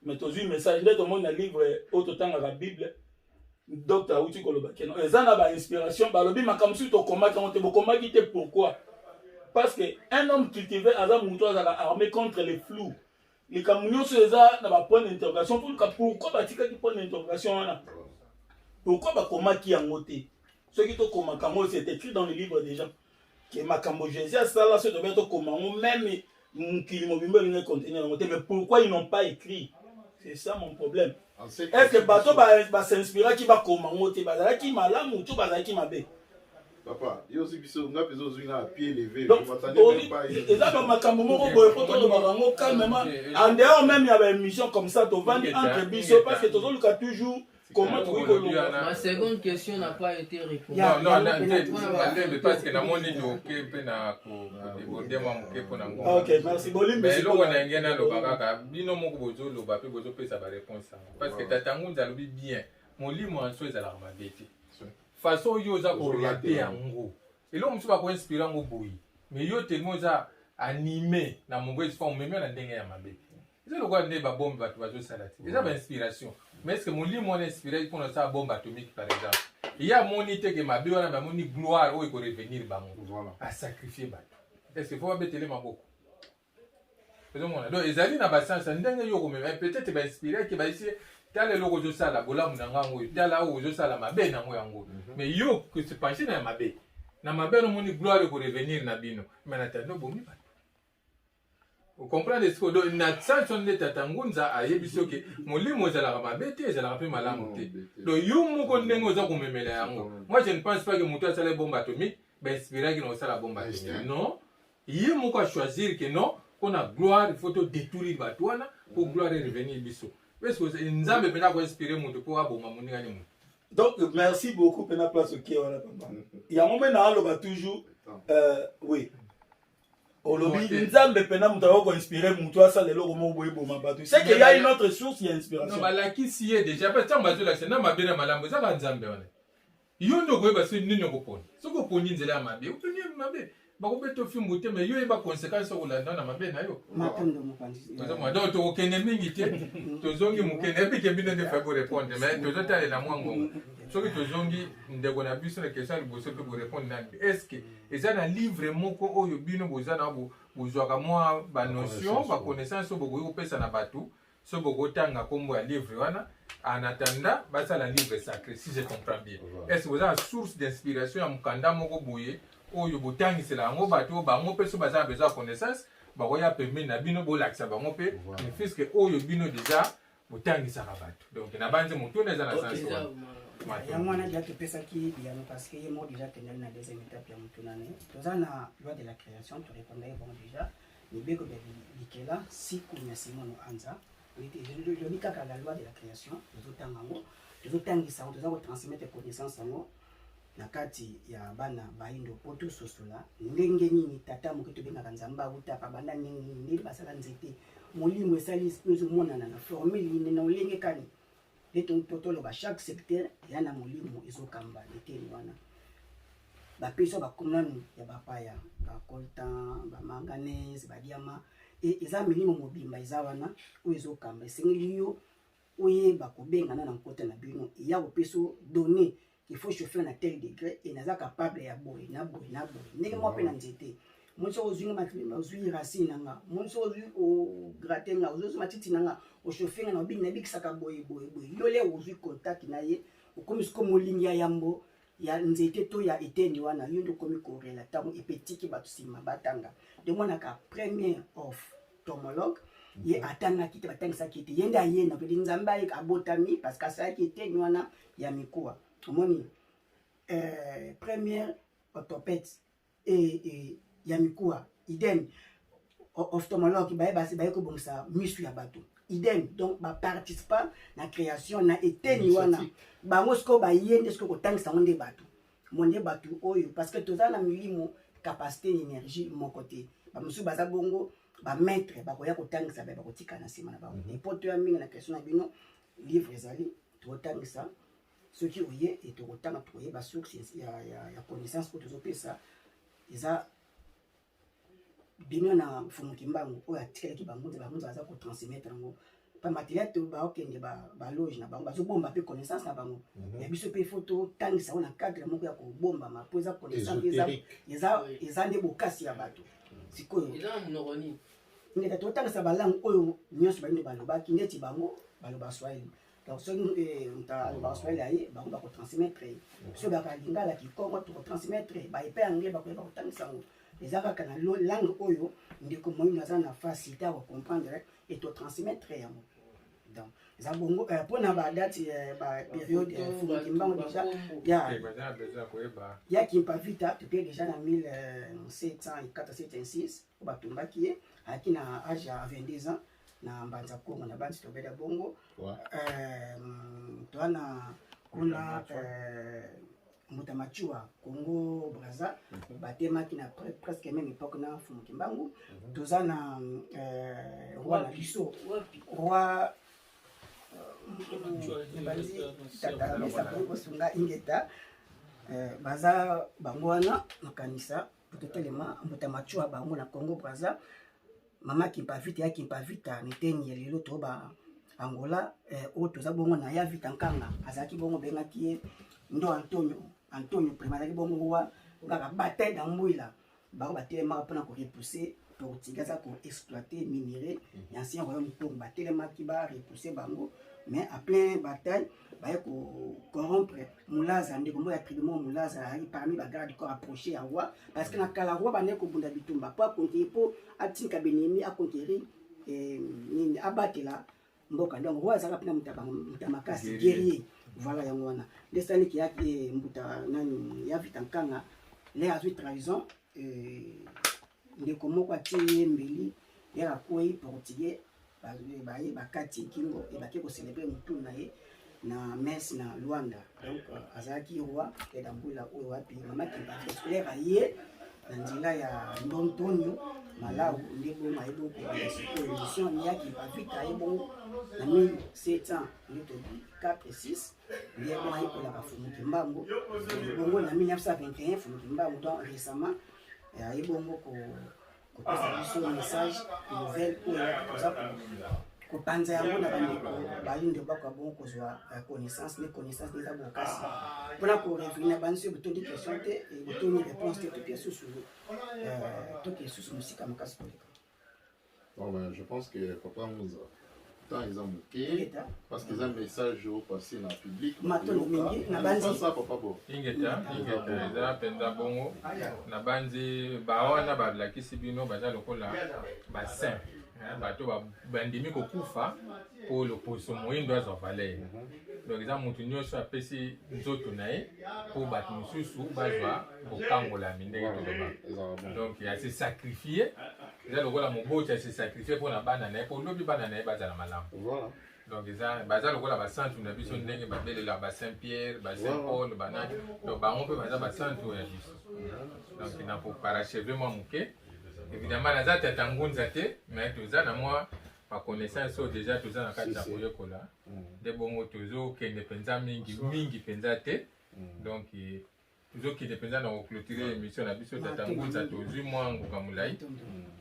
Mais tozwi message nde tomoni na livre oyo totangaka, Bible. Docteur awuti koloba keno eza na bainspiration. Balobi makambo mosusu tokomaki yango te, bokomaki te. Pourquoi? Parce que un homme cultivé aza moto azalaka armé contre les flous. Likambo nyonso eza na bapoint d'interrogation. Poluka pourquoi batikaki point d'interrogation wana, pourquoi bakomaki yango te. Soki tokomaka yango, c'est écrit dans le livre déjà ke makambo Jésus asala, soki tobe tokoma yango, même mokili mobimba elingi contenir yango te. Mais pourquoi ils n'ont pas écrit? C'est ça mon problème. Est ce que bato basinspiraki bakoma yango te, bazalaki malamu to bazalaki mabe? Papa, yo ozwi biso, nga mpenza ozwi nga na pied levé. Donc, Je m'attendais même pas. Eza bamakambo moko boye po tolobaka yango calmement en dehors même ya baémission comme ça, tovandi entre biso, parce que tozoluka toujours comment tokoki kolonga. Ma seconde question n'a pas été répondue. Non, non, malembe, parce que namoni toke mpe na kodéborde mwa moke mpo na ngonga. Ok, merci, bolimbisi. Mais eloko na ngai naloba kaka, bino moko bozoloba mpe bozopesa baréponse yango, parce que tata Ngunza alobi bien, molimo ya nso ezalaka mabe te. Façon oyo oza kooriente yango, eloko mosusu bakoinspire yango boye, mais yo tellement oza animé na mauvaise foi, omemi na ndenge ya mabe. Eza lokola nde babombe bato bazosala te, eza bainspiration. Mais est ce que molimo wana inspiraki mpona osala bombe atomique par exemple? Ye amoni te ke mabe wana, mais amoni gloire oyo ekorevenir bango. Asacrifie bato. Est ce que faut babetele maboko? Ozomona, donc ezali na basansa ndenge yo komema. Peut-être bainspiraki baisi: tala eloko ozosala bolamu na ngango oyo, tala oyo ozosala mabe nango yango. Mais yo se penche na ya mabe, na mabe wana omoni gloire ekorevenir na bino, mais na tando obomi bato. Ocomprendre sikoyo? Donc na sens wana nde tata Ngunza ayebi soki molimo ezalaka mabe te, ezalaka mpe malamu te. Donc yo moko ndenge oza komemela yango, moi je ne pense pas que moto asala bombe atomique bainspiraki na kosala bombe atomique. Non, ye moko achoisir que non, mpona gloire il faut todétruire bato wana mpo gloire erevenir biso. Est-ce Nzambe mpenza akoinspire moto mpo aboma moninga ni moto? Donc merci beaucoup mpena place okie wana papa. Yango mpe naaloba toujours oui. Olobi Nzambe mpena moto akoki koinspire moto asala eloko moko boye eboma bato. C'est que y a une autre source ya inspiration. Non, balakisi ye déjà mpe ntango bazolakisa na mabe na malamu ezaka Nzambe wana. Yo nde okoyeba soki nini okopona. Soki oponi nzela ya mabe, oponi mabe. Bakobeta fimbu te, mais yo yeba conséquence okolanda na mabe na yo. Matondo mopanzi. Ozomona donc tokokende mingi te, tozongi moke. Nayebi ke bino nde fai borépondre, mais tozotalela mwa ngonga. Soki tozongi ndeko na biso na question ya liboso mpe borépondre nani. Est-ce que eza na livre moko oyo bino boza na bozwaka mwa banotion, baconnaissance oyo bokoki kopesa na bato, soki bokotanga nkombo ya livre wana en attendant basala livre sacré, si je comprends bien? Est-ce que boza na source d'inspiration ya mokanda moko boye oyo botangisela yango bato oyo bango mpe so baza na besoin ya connaissance bakoya pembeni na bino bolakisa bango mpe, puisque oyo bino déjà botangisaka bato? Donc na banzi motuna eza na sens wana. Yango wana déjà topesaki biyano, parce que ye moko déjà akendaki na deuxième étape ya motuna ne. Toza na loi de la création, torépondaki bango déjà, mibeko bya bikela siku ya Simono Anza elobi kaka la loi de la création. Tozotanga yango, tozotangisa yango, toza kotransmettre connaissance yango na kati ya bana bayindo mpo tososola ndenge nini tata moke tobengaka Nzambe awutaka, banda ndenge nini, ndenge basala nzete, molimo esali ezomonana na formule nini, na olenge kani. Nde toloba chaque secteur eya na molimo ezokamba eteni wana. Bapesi bakomi nanu ya bapaya, bacoltan, bamanganèse, badiamant, e eza milimo mobimba eza wana oyo ezokamba. Esengeli yo oyeba kobengana na nkota na bino eya kopesa donné il faut chauffer na tel degré e naza capable ya boye na boye na boye. Ndenge moko mpe na nzete, moni soki ozwi nga, ozwi racine na nga, moni soki ozwi ogratte nga, ozwi matiti na nga, ochauffe nga na obingi, nabikisaka boye boye boye. Yo le ozwi contact na ye, okomi siko molingi ya yambo ya nzete to ya eteni wana. Yo nde okomi korela ntango epetiki bato nsima batanga. Nde omonaka premier ophtalmologue, ye atangaki te, batangisaki te, ye nde aye na pedi Nzambe aye abotami parce que asalaki eteni wana ya mikuwa. Omoni première orthopède ya mikuwa, idem ophtalmologue, baye baye kobongisa misu ya bato, idem. Donc baparticipant na création na eteni wana, bango sikoyo baye nde sikoyo kotangisa yango nde bato mo nde bato oyo, parce que toza na milimo capacité énergie moko te. Bamosusu baza bongo bamaître, bakoya kotangisa, baye bakotika na nsima na bango. Epo toya mingi na question na bino, livre ezali, tokotangisa. Soki oye e tokotanga, tokoyeba source ya connaissance oyo tozopesa. Eza bino na Mfumu Kimbangu oyo atikalaki bangunza, bangunza baza kotransmettre yango pamba te ya to baokende baloge na bango, bazobomba mpe connaissance na bango. Ya biso mpe faut totangisa yango na cadre moko ya kobombama, mpo eza connaissance, eza nde bokasi ya bato sikoyo. Eza na monoko nini? Ndeka totangisa balangue oyo nyonso bayindo balobaki, ndeti bango baloba swahili. Donc soki moto alobaka swahili aye, bango bakotransmettre ye. Soki baka lingala, kikongo, tokotransmettre. Baepe anglais, bakoyeba kotangisa yango. Eza kaka na langue oyo ndeko moyindo aza na facilité ya kocomprendre e totransmettre yango. Donc eza bongo mpona badate, bapériode Fumu Kimbangu déjà ya Kimpa Vita. Toke déjà na 1786 oyo batumbaki ye, ayaki na age ya 22 ans na Mbanza Kongo na bandi tobeda bongo. Toa na kuna Mbuta Machua, Congo Braza, batemaki na presque même époque na Fumu Kimbangu. Toza na roi na biso, roi bandi tata mesa kosunga ingeta. Baza bango wana makanisa totelema Mbuta Machua, bango na Congo Braza, mama Kimpavita ya Kimpavita neteni ya lelo to ba Angola. Oyo toza bongo na ya Vita Nkanga, azalaki bongo bengaki ye ndo Antonio, Antonio prima, azalaki bongo roi kaka bataille na Mbwila. Bango batelemaka mpona korepousser Portugais aza koexploiter minerai ya ancien royaume Congo. Batelemaki, barepousser bango, mais à plein bataille baye kocorrompre Mulaza, ndeko moko ya tribu moko. Mulaza azalaki parmi bagarde du corps approché ya roi, parce que na kala roi bandeki kobunda bitumba mpo aconquérir, mpo atinka benemi, aconquérir nini, abatela mboka. Donc roi azalaka mpena moto ya makasi, guerrier. Voilà, yango wana nde esaliki yaki mbuta nani ya Vita Nkanga le azwi trahison. Ndeko moko atie ye mbeli, ye akwei, Portugais. Baye bakati ye kingo e bake kocelebre motu na ye na messe na Luanda. Donc azalaki roi Peda Mbula oyo wapi mama Kimpa scolaire aye na nzela ya Ndontonio Malau nde bongo aye bongo kobanda sikoyo émission ya Kimpa Vita aye bongo na 1700 nde tobi 4 6 nde bongo ayekolaka Fumu Kimbangu bongo na 1921 Fumu Kimbangu donc récemment aye bongo ko kopesa biso message nouvelle oyo toza kopanza yango na bandeko bayindo bakoka bongo kozwa connaissance ne connaissance nde eza bokasi mpona korevenir na banso botondi question te botoni réponse te toke susu toke susu mosika makasi koleka. Bon, ben, je pense que Papa Ngunza, temps eza moke parce que eza message oyo passé na public. Matondo mingi na banzi. Ça, papa bo. Ingeta, ingeta, eza mpenza bongo. Na banzi bawana balakisi bino baza lokola basaint, bato bandimi kokufa mpo loposo moyindo azwa valeur. Donc eza motu nyonso apesi nzoto na ye mpo bato mosusu bazwa bokangolami ndenge toloba. Donc ase sacrifie, eza lokola moboti ase sacrifie mpo na bana na ye, mpo lobi bana na ye bazala malamu. Donc eza baza lokola basantu na biso ndenge babelela ba Saint Pierre, ba Saint Paul, banani. Donc bango mpe baza basantu ya biso. Donc na koparachever mwa moke, évidemment naza tata ngunza te, mais toza na mwa baconnaissance oyo déjà toza na kati ya koyekola nde bongo tozokende mpenza mingi mingi mpenza te. Donc tozokende mpenza na koclôturer émission na biso. Tata ngunza, tozwi mwa ngonga molai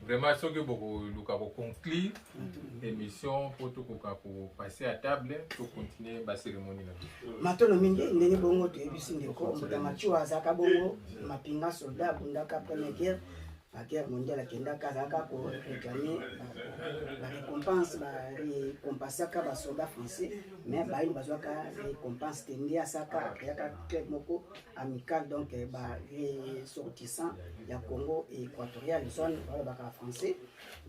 vraiment. Soki bokoluka koconclure émission mpo tokoka kopasser à table, tocontinue bacérémonie na biso. Matono mingi. Ndenge bongo toyebisi ndeko Mbuta Matua, azalaka bongo mapinga, soldat, abundaka première guerre, baguerre mondiale, akendaka, azalaka koréclame barécompense, barécompensaka basoldat français, mais bayini bazwaka récompense te. Nde asaka akreaka club moko amical, donc baressortissant ya Congo équatorial, zone balobaka français,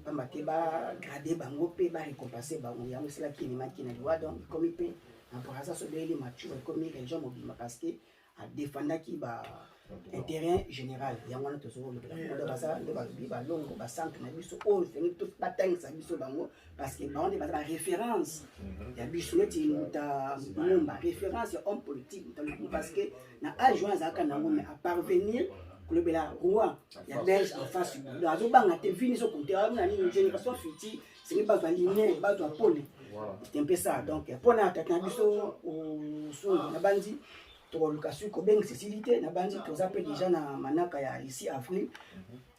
pamba te bagrade bango mpe barécompense bango. Yango esalaki ememaki na liwa. Donc ekomi mpe na Braza, so boyeli Mature, ekomi région mobimba parce que adefendaki ba intérêt général. Yango wana tozolobela nde baza nde balobi balongo bacentre na biso oyo esengeli batangisa biso bango, parce que bango nde baza baréférence ya biso, neti Muta Ngumba, référence ya homme politique Muta Lukumu, parce que na age wana azalaka nango, mais aparvenir kolobela roi ya Belge en face. Donc azobanga te, vini ezokonte na nini, génération future sengi bazwa lumière, bazwa pole. C'est un peu ça. Donc mpona tata na biso osungu na bandi, tokoluka soki kobengisa esili te. Na bandi toza mpe déjà na manaka ya ici avril,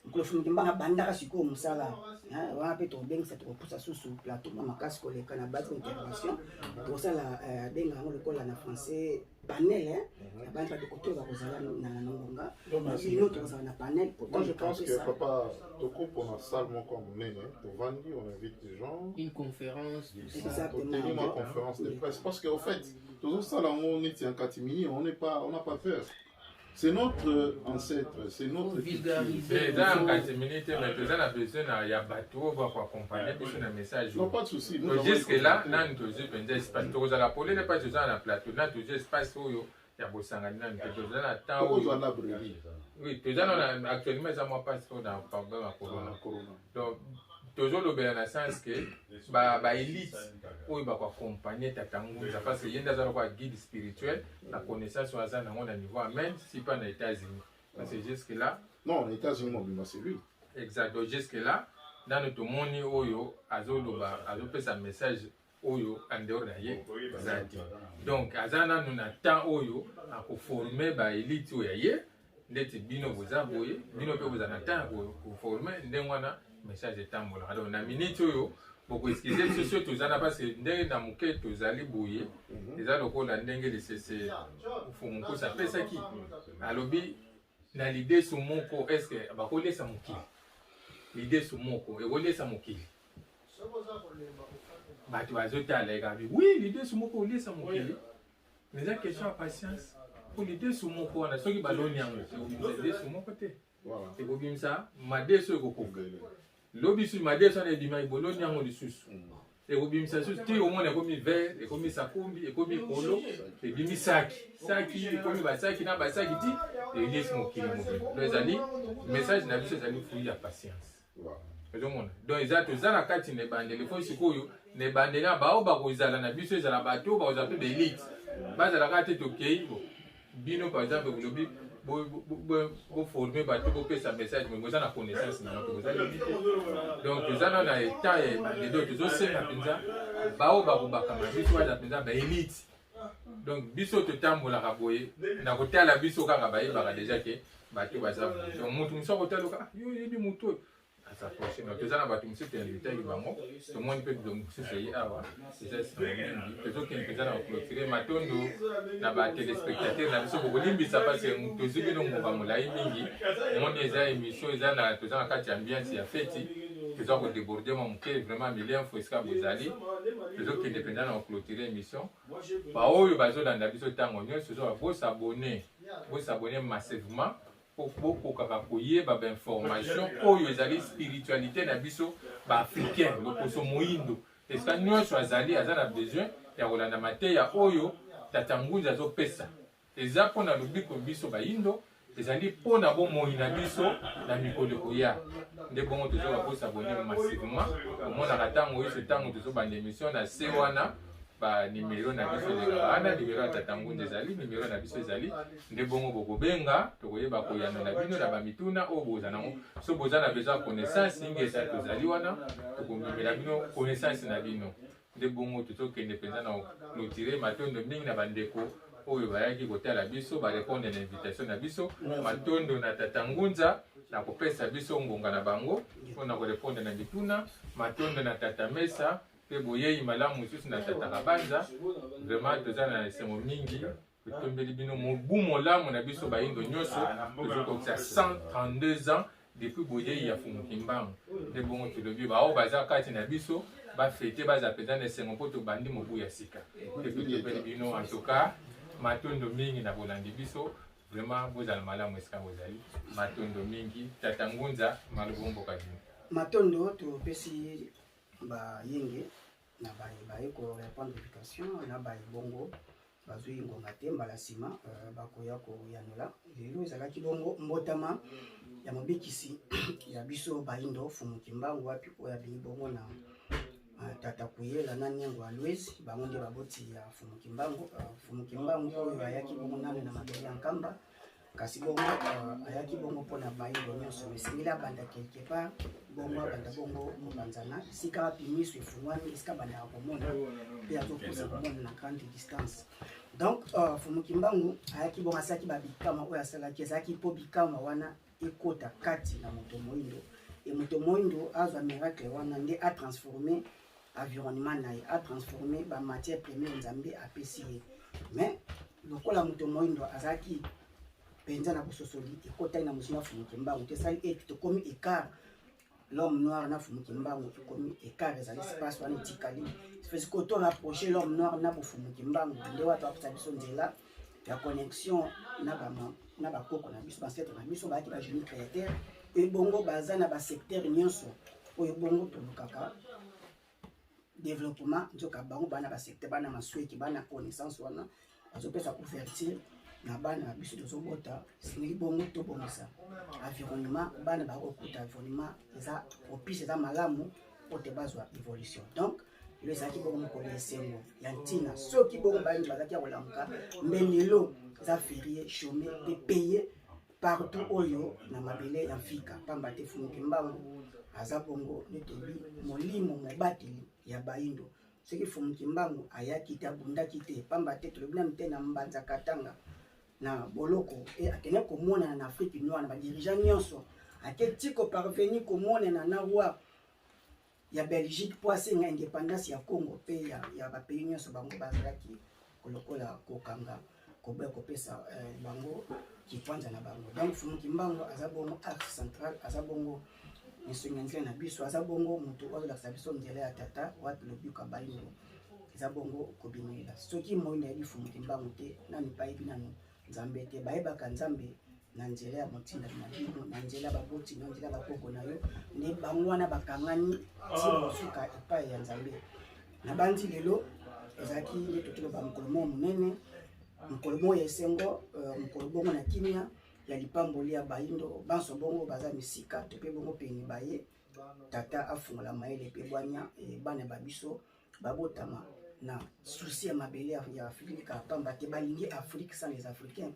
mokolo Fumu Kimbanga bandaka sikoyo mosala wana, mpe tokobengisa, tokopusa susu plateau mwa makasi koleka na base intervention. Tokosala, benga yango lokola na français panel, na bandi badokoto bakozala na ngonga bino, tokozala na panel. Moi, je pense que papa toko pour salle moko ya monene, tovandi, on invite des gens. Une conférence. Exactement. Ma conférence de presse, parce que au fait tozosala yango neti ya catimini, on n'est pas, on n'a pas peur. C'est notre ancêtre, c'est notre culture. Eza na catimini te, mais toza na besoin na ya bato oyo bakoaccompagne biso na message. Non, pas de souci. Jusque là nani tozwi mpenza espace, tokozala polele mpa toza na plateau na tozwi espace oyo ya bosangani nani te, toza na temps oyo. Oui, toza na actuellement eza mwa mpasi mpo na problème ya corona. Donc tozolobela na sens ke baélite oyo bakoaccompagne tata Ngunza, parce que ye nde aza lokola guide spirituel na connaissance oyo aza nango na niveau amen si pas na États-Unis, parce que jusque là Non, na États-Unis mobimba, c'est lui. Exact. Donc jusque là nano tomoni oyo azoloba, azopesa message oyo en dehors na ye eza te. Donc aza nanu na temps oyo akoforme baélite oyo ya ye, ndeti bino boza boye, bino mpe boza na temps ya koforme ndenge wana message etambolaka. Donc na minute oyo bokoexcuse biso soki toza na, parce que ndenge na moke tozali boye, eza lokola ndenge lisese Mfumukusi apesaki, alobi na lidesu moko est-ce bakoliesa mokili? Lidesu moko ekoliesa mokili? Bato bazotala ekabi, oui, lidesu moko oliesa mokili, mais eza question ya patience, po lidesu moko wana soki baloni yango, ekobimisa lidesu moko te, ekobimisa madesu ekokoka. Lobi susu madesu wana ebima, boloni yango lisusu, ekobimisa susu ti omona ekomi vert, ekomi sakombi, ekomi kolo, ebimi saki saki, ekomi basaki na basaki ti eliesi mokili mobimba. Donc ezali message na biso, ezali fruit ya patience. Ozomona, donc eza toza na kati na ebandeli. Fo sikoyo na ebandeli na bao bakozala na biso, ezala bato bakozala mpe baelite, bazala kaka te tokei bo bino par exemple bolobi boforme bato, bopesa message, mais boza na connaissance na bato, boza limite. Donc toza na na état ya ebandeli, donc tozosenga mpenza bao bakobakama biso baza mpenza baelite. Donc biso totambolaka boye na kotala biso kaka, bayebaka déjà ke bato baza boye. Donc motu mosusu akotaloka, ah, yo oyebi motu oyo asapproche. Donc toza na bato mosusu toinvitaki bango, tomoni mpe bilongi mosusu eye awa, eza esengo mingi. Tozokende mpenza na koclôturer. Matondo na batéléspectateur na biso, bokolimbisa parce tozwi bino ngonga molai mingi. Omoni eza émission, eza na toza na kati ya ambiance ya feti, toza kodéborder mwa moke. Vraiment milienfo esika bozali. Tozokende mpenza na koclôturer émission. Baoyo bazolanda biso ntango nyonso, tozoba bos'abonner, bos'abonner massivement po bokokaka koyeba bainformation oyo ezali spiritualité na biso baafricain. Lokoso moyindo esika nyonso azali, aza na besoin ya kolanda mateya oyo Tata Ngunza azopesa. Eza mpona lobiko biso bayindo, ezali mpona bomoi na biso na mikolo ekoya. Nde bongo tozoka bos'abonner massivement. Omonaka ntango nyonso, ntango tozobanda émission, na se wana banimero na biso elekaka wana, nimero ya Tata Ngunza ezali, nimero na biso ezali. Nde bongo bokobenga, tokoyeba koyanola bino na bamituna oyo boza nango. So boza na besoin ya connaissance ingesa, tozali wana, tokomemela bino connaissance na bino. Nde bongo tozokende mpenza na clôturer. Matondo mingi na bandeko oyo bayaki kotala biso, barépondre na invitation na biso. Matondo na Tata Ngunza na kopesa biso ngonga na bango mpona korépondre na mituna. Matondo na Tata Mesa mpe boyei malamu mosusu na Tata Kabanza. Vraiment toza na esengo mingi, totombeli bino mobu molamu na biso bayindo nyonso. Tozokokisa 132 ans depuis boyei ya Fumu Kimbangu. Nde bongo tolobi baoyo baza kati na biso bafete, baza mpenza na esengo mpo tobandi mobu ya sika. Nde totombeli bino en tout cas matondo mingi na bolandi biso. Vraiment bozala malamu esika bozali. Matondo mingi. Tata Ngunza, malobo mboka bino. Matondo topesi bayenge na baye baye korépondre invitation, na baye bongo bazwi ngonga te, mbala nsima bakoya koyanola. Lelo ezalaki bongo mbotama ya mobikisi ya biso bayindo, Fumu Kimbangu, wapi oyo abimi bongo na Tata Kuyela na Niengo Alwezi. Bango nde baboti ya Fumu Kimbangu. Fumu Kimbangu oyo ayaki bongo nano na mabele ya Nkamba, kasi bongo ayaki bongo mpona bayindo nyonso. Esengeli abanda quelque part, bongo abanda bongo mobanzana esika wapi miso efungwami, esika abandaka komona mpe azokosa komona na grande distance. Donc Fumu Kimbangu ayaki bongo, asalaki babikama oyo asalaki, ezalaki mpo bikama wana ekota kati na moto moyindo, e moto moyindo azwa miracle wana nde atransforme environnement na ye, atransforme bamatière première Nzambe apesi ye. Mais lokola moto moyindo azalaki mpenza na bososoli ekotaki na mosinga Fumu Kimbangu te, esali ete tokomi écart, l'homme noir na Fumu Kimbangu ekomi écart, ezali espace wana etikali. Sikoyo to rapproche l'homme noir na bofumu Kimbangu, nde wapi apesa biso nzela ya connexion na bakoko na biso, baancêtre na biso bayaki bagénie créateur oyo bongo baza na basecteur nyonso oyo bongo tolukaka développement. Nzoka bango bana basecteur, bana masweki, bana connaissance wana bazopesa couverture na bana na biso tozobota. Esengeli bongo tobongisa environnement, bana bakokuta environnement eza propice, eza malamu po te bazwa évolution. Donc lelo ezalaki bongo mokolo ya esengo ya ntina. Soki bongo bayini bazalaki ya kolamuka, mbe lelo eza férié, chômé mpe payé partout oyo na mabele ya mfika, pamba te Fumu Kimbangu aza bongo nde toyebi molimo mobateli ya bayindo. Soki Fumu Kimbangu ayaki te, abundaki te, pamba te tolobi nanu te na Mbanza Katanga na boloko e akende komonana na Afrique noire na badirigeant nyonso, ake ti koparvenir komonana na roi ya Belgique mpo asenga indépendance ya Congo mpe ya bapays nyonso bango bazalaki lokola kokanga, koboya kopesa bango kikwanza na bango. Donc Fumu Kimbangu aza bongo axe central, aza bongo esongi ya nzela na biso, aza bongo moto oyo azolakisa biso nzela ya tata wapi lobiko ya bayindo eza bongo kobimelela. Soki moyindo ayebi Fumu Kimbangu te, nanu mpe ayebi nanu Nzambe te. Bayebaka Nzambe na nzela ya motinda na bino, na nzela ya baboti, na nzela ya bakoko na yo. Nde bango wana bakangani ntina kosuka epai ya Nzambe. Nabandi lelo ezalaki nde totoloba mokolo moko monene, mokolo moko ya esengo, mokolo bongo na kimia ya lipamboli ya bayindo banso bongo baza misika to mpe bongo pene baye. Tata afungola mayele mpe bwanya eh, bana ba biso babotama na souci ya mabele ya Afrique kaka pamba te balingi Afrique sans les Africains.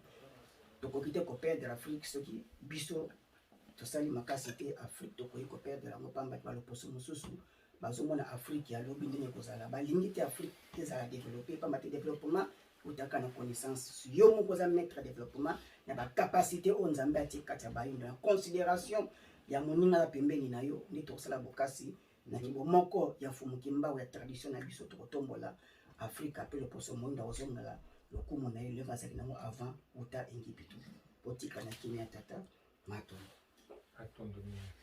Tokoki te koperdre Afrique soki biso tosali makasi te. Afrique tokoki koperdre yango pamba te baloposo mosusu bazomona Afrique ya lobi ndenge ekozala. Balingi te Afrique ezala développe pamba te développement utaka na connaissance. Yo moko oza maître ya développement na bacapacité oyo Nzambe atie kati ya bayindo, na considération ya moninga aza pembeni na yo. Nde tokosala bokasi na kibomoko ya Mfumu Kimbangu ya tradition na biso, tokotombola Afrika mpe loposo moyindo akozongela lokumu na ye lelo azalaki nango avant uta Engipitu. Botika na kimia, tata. Matondo. Atondo mingi.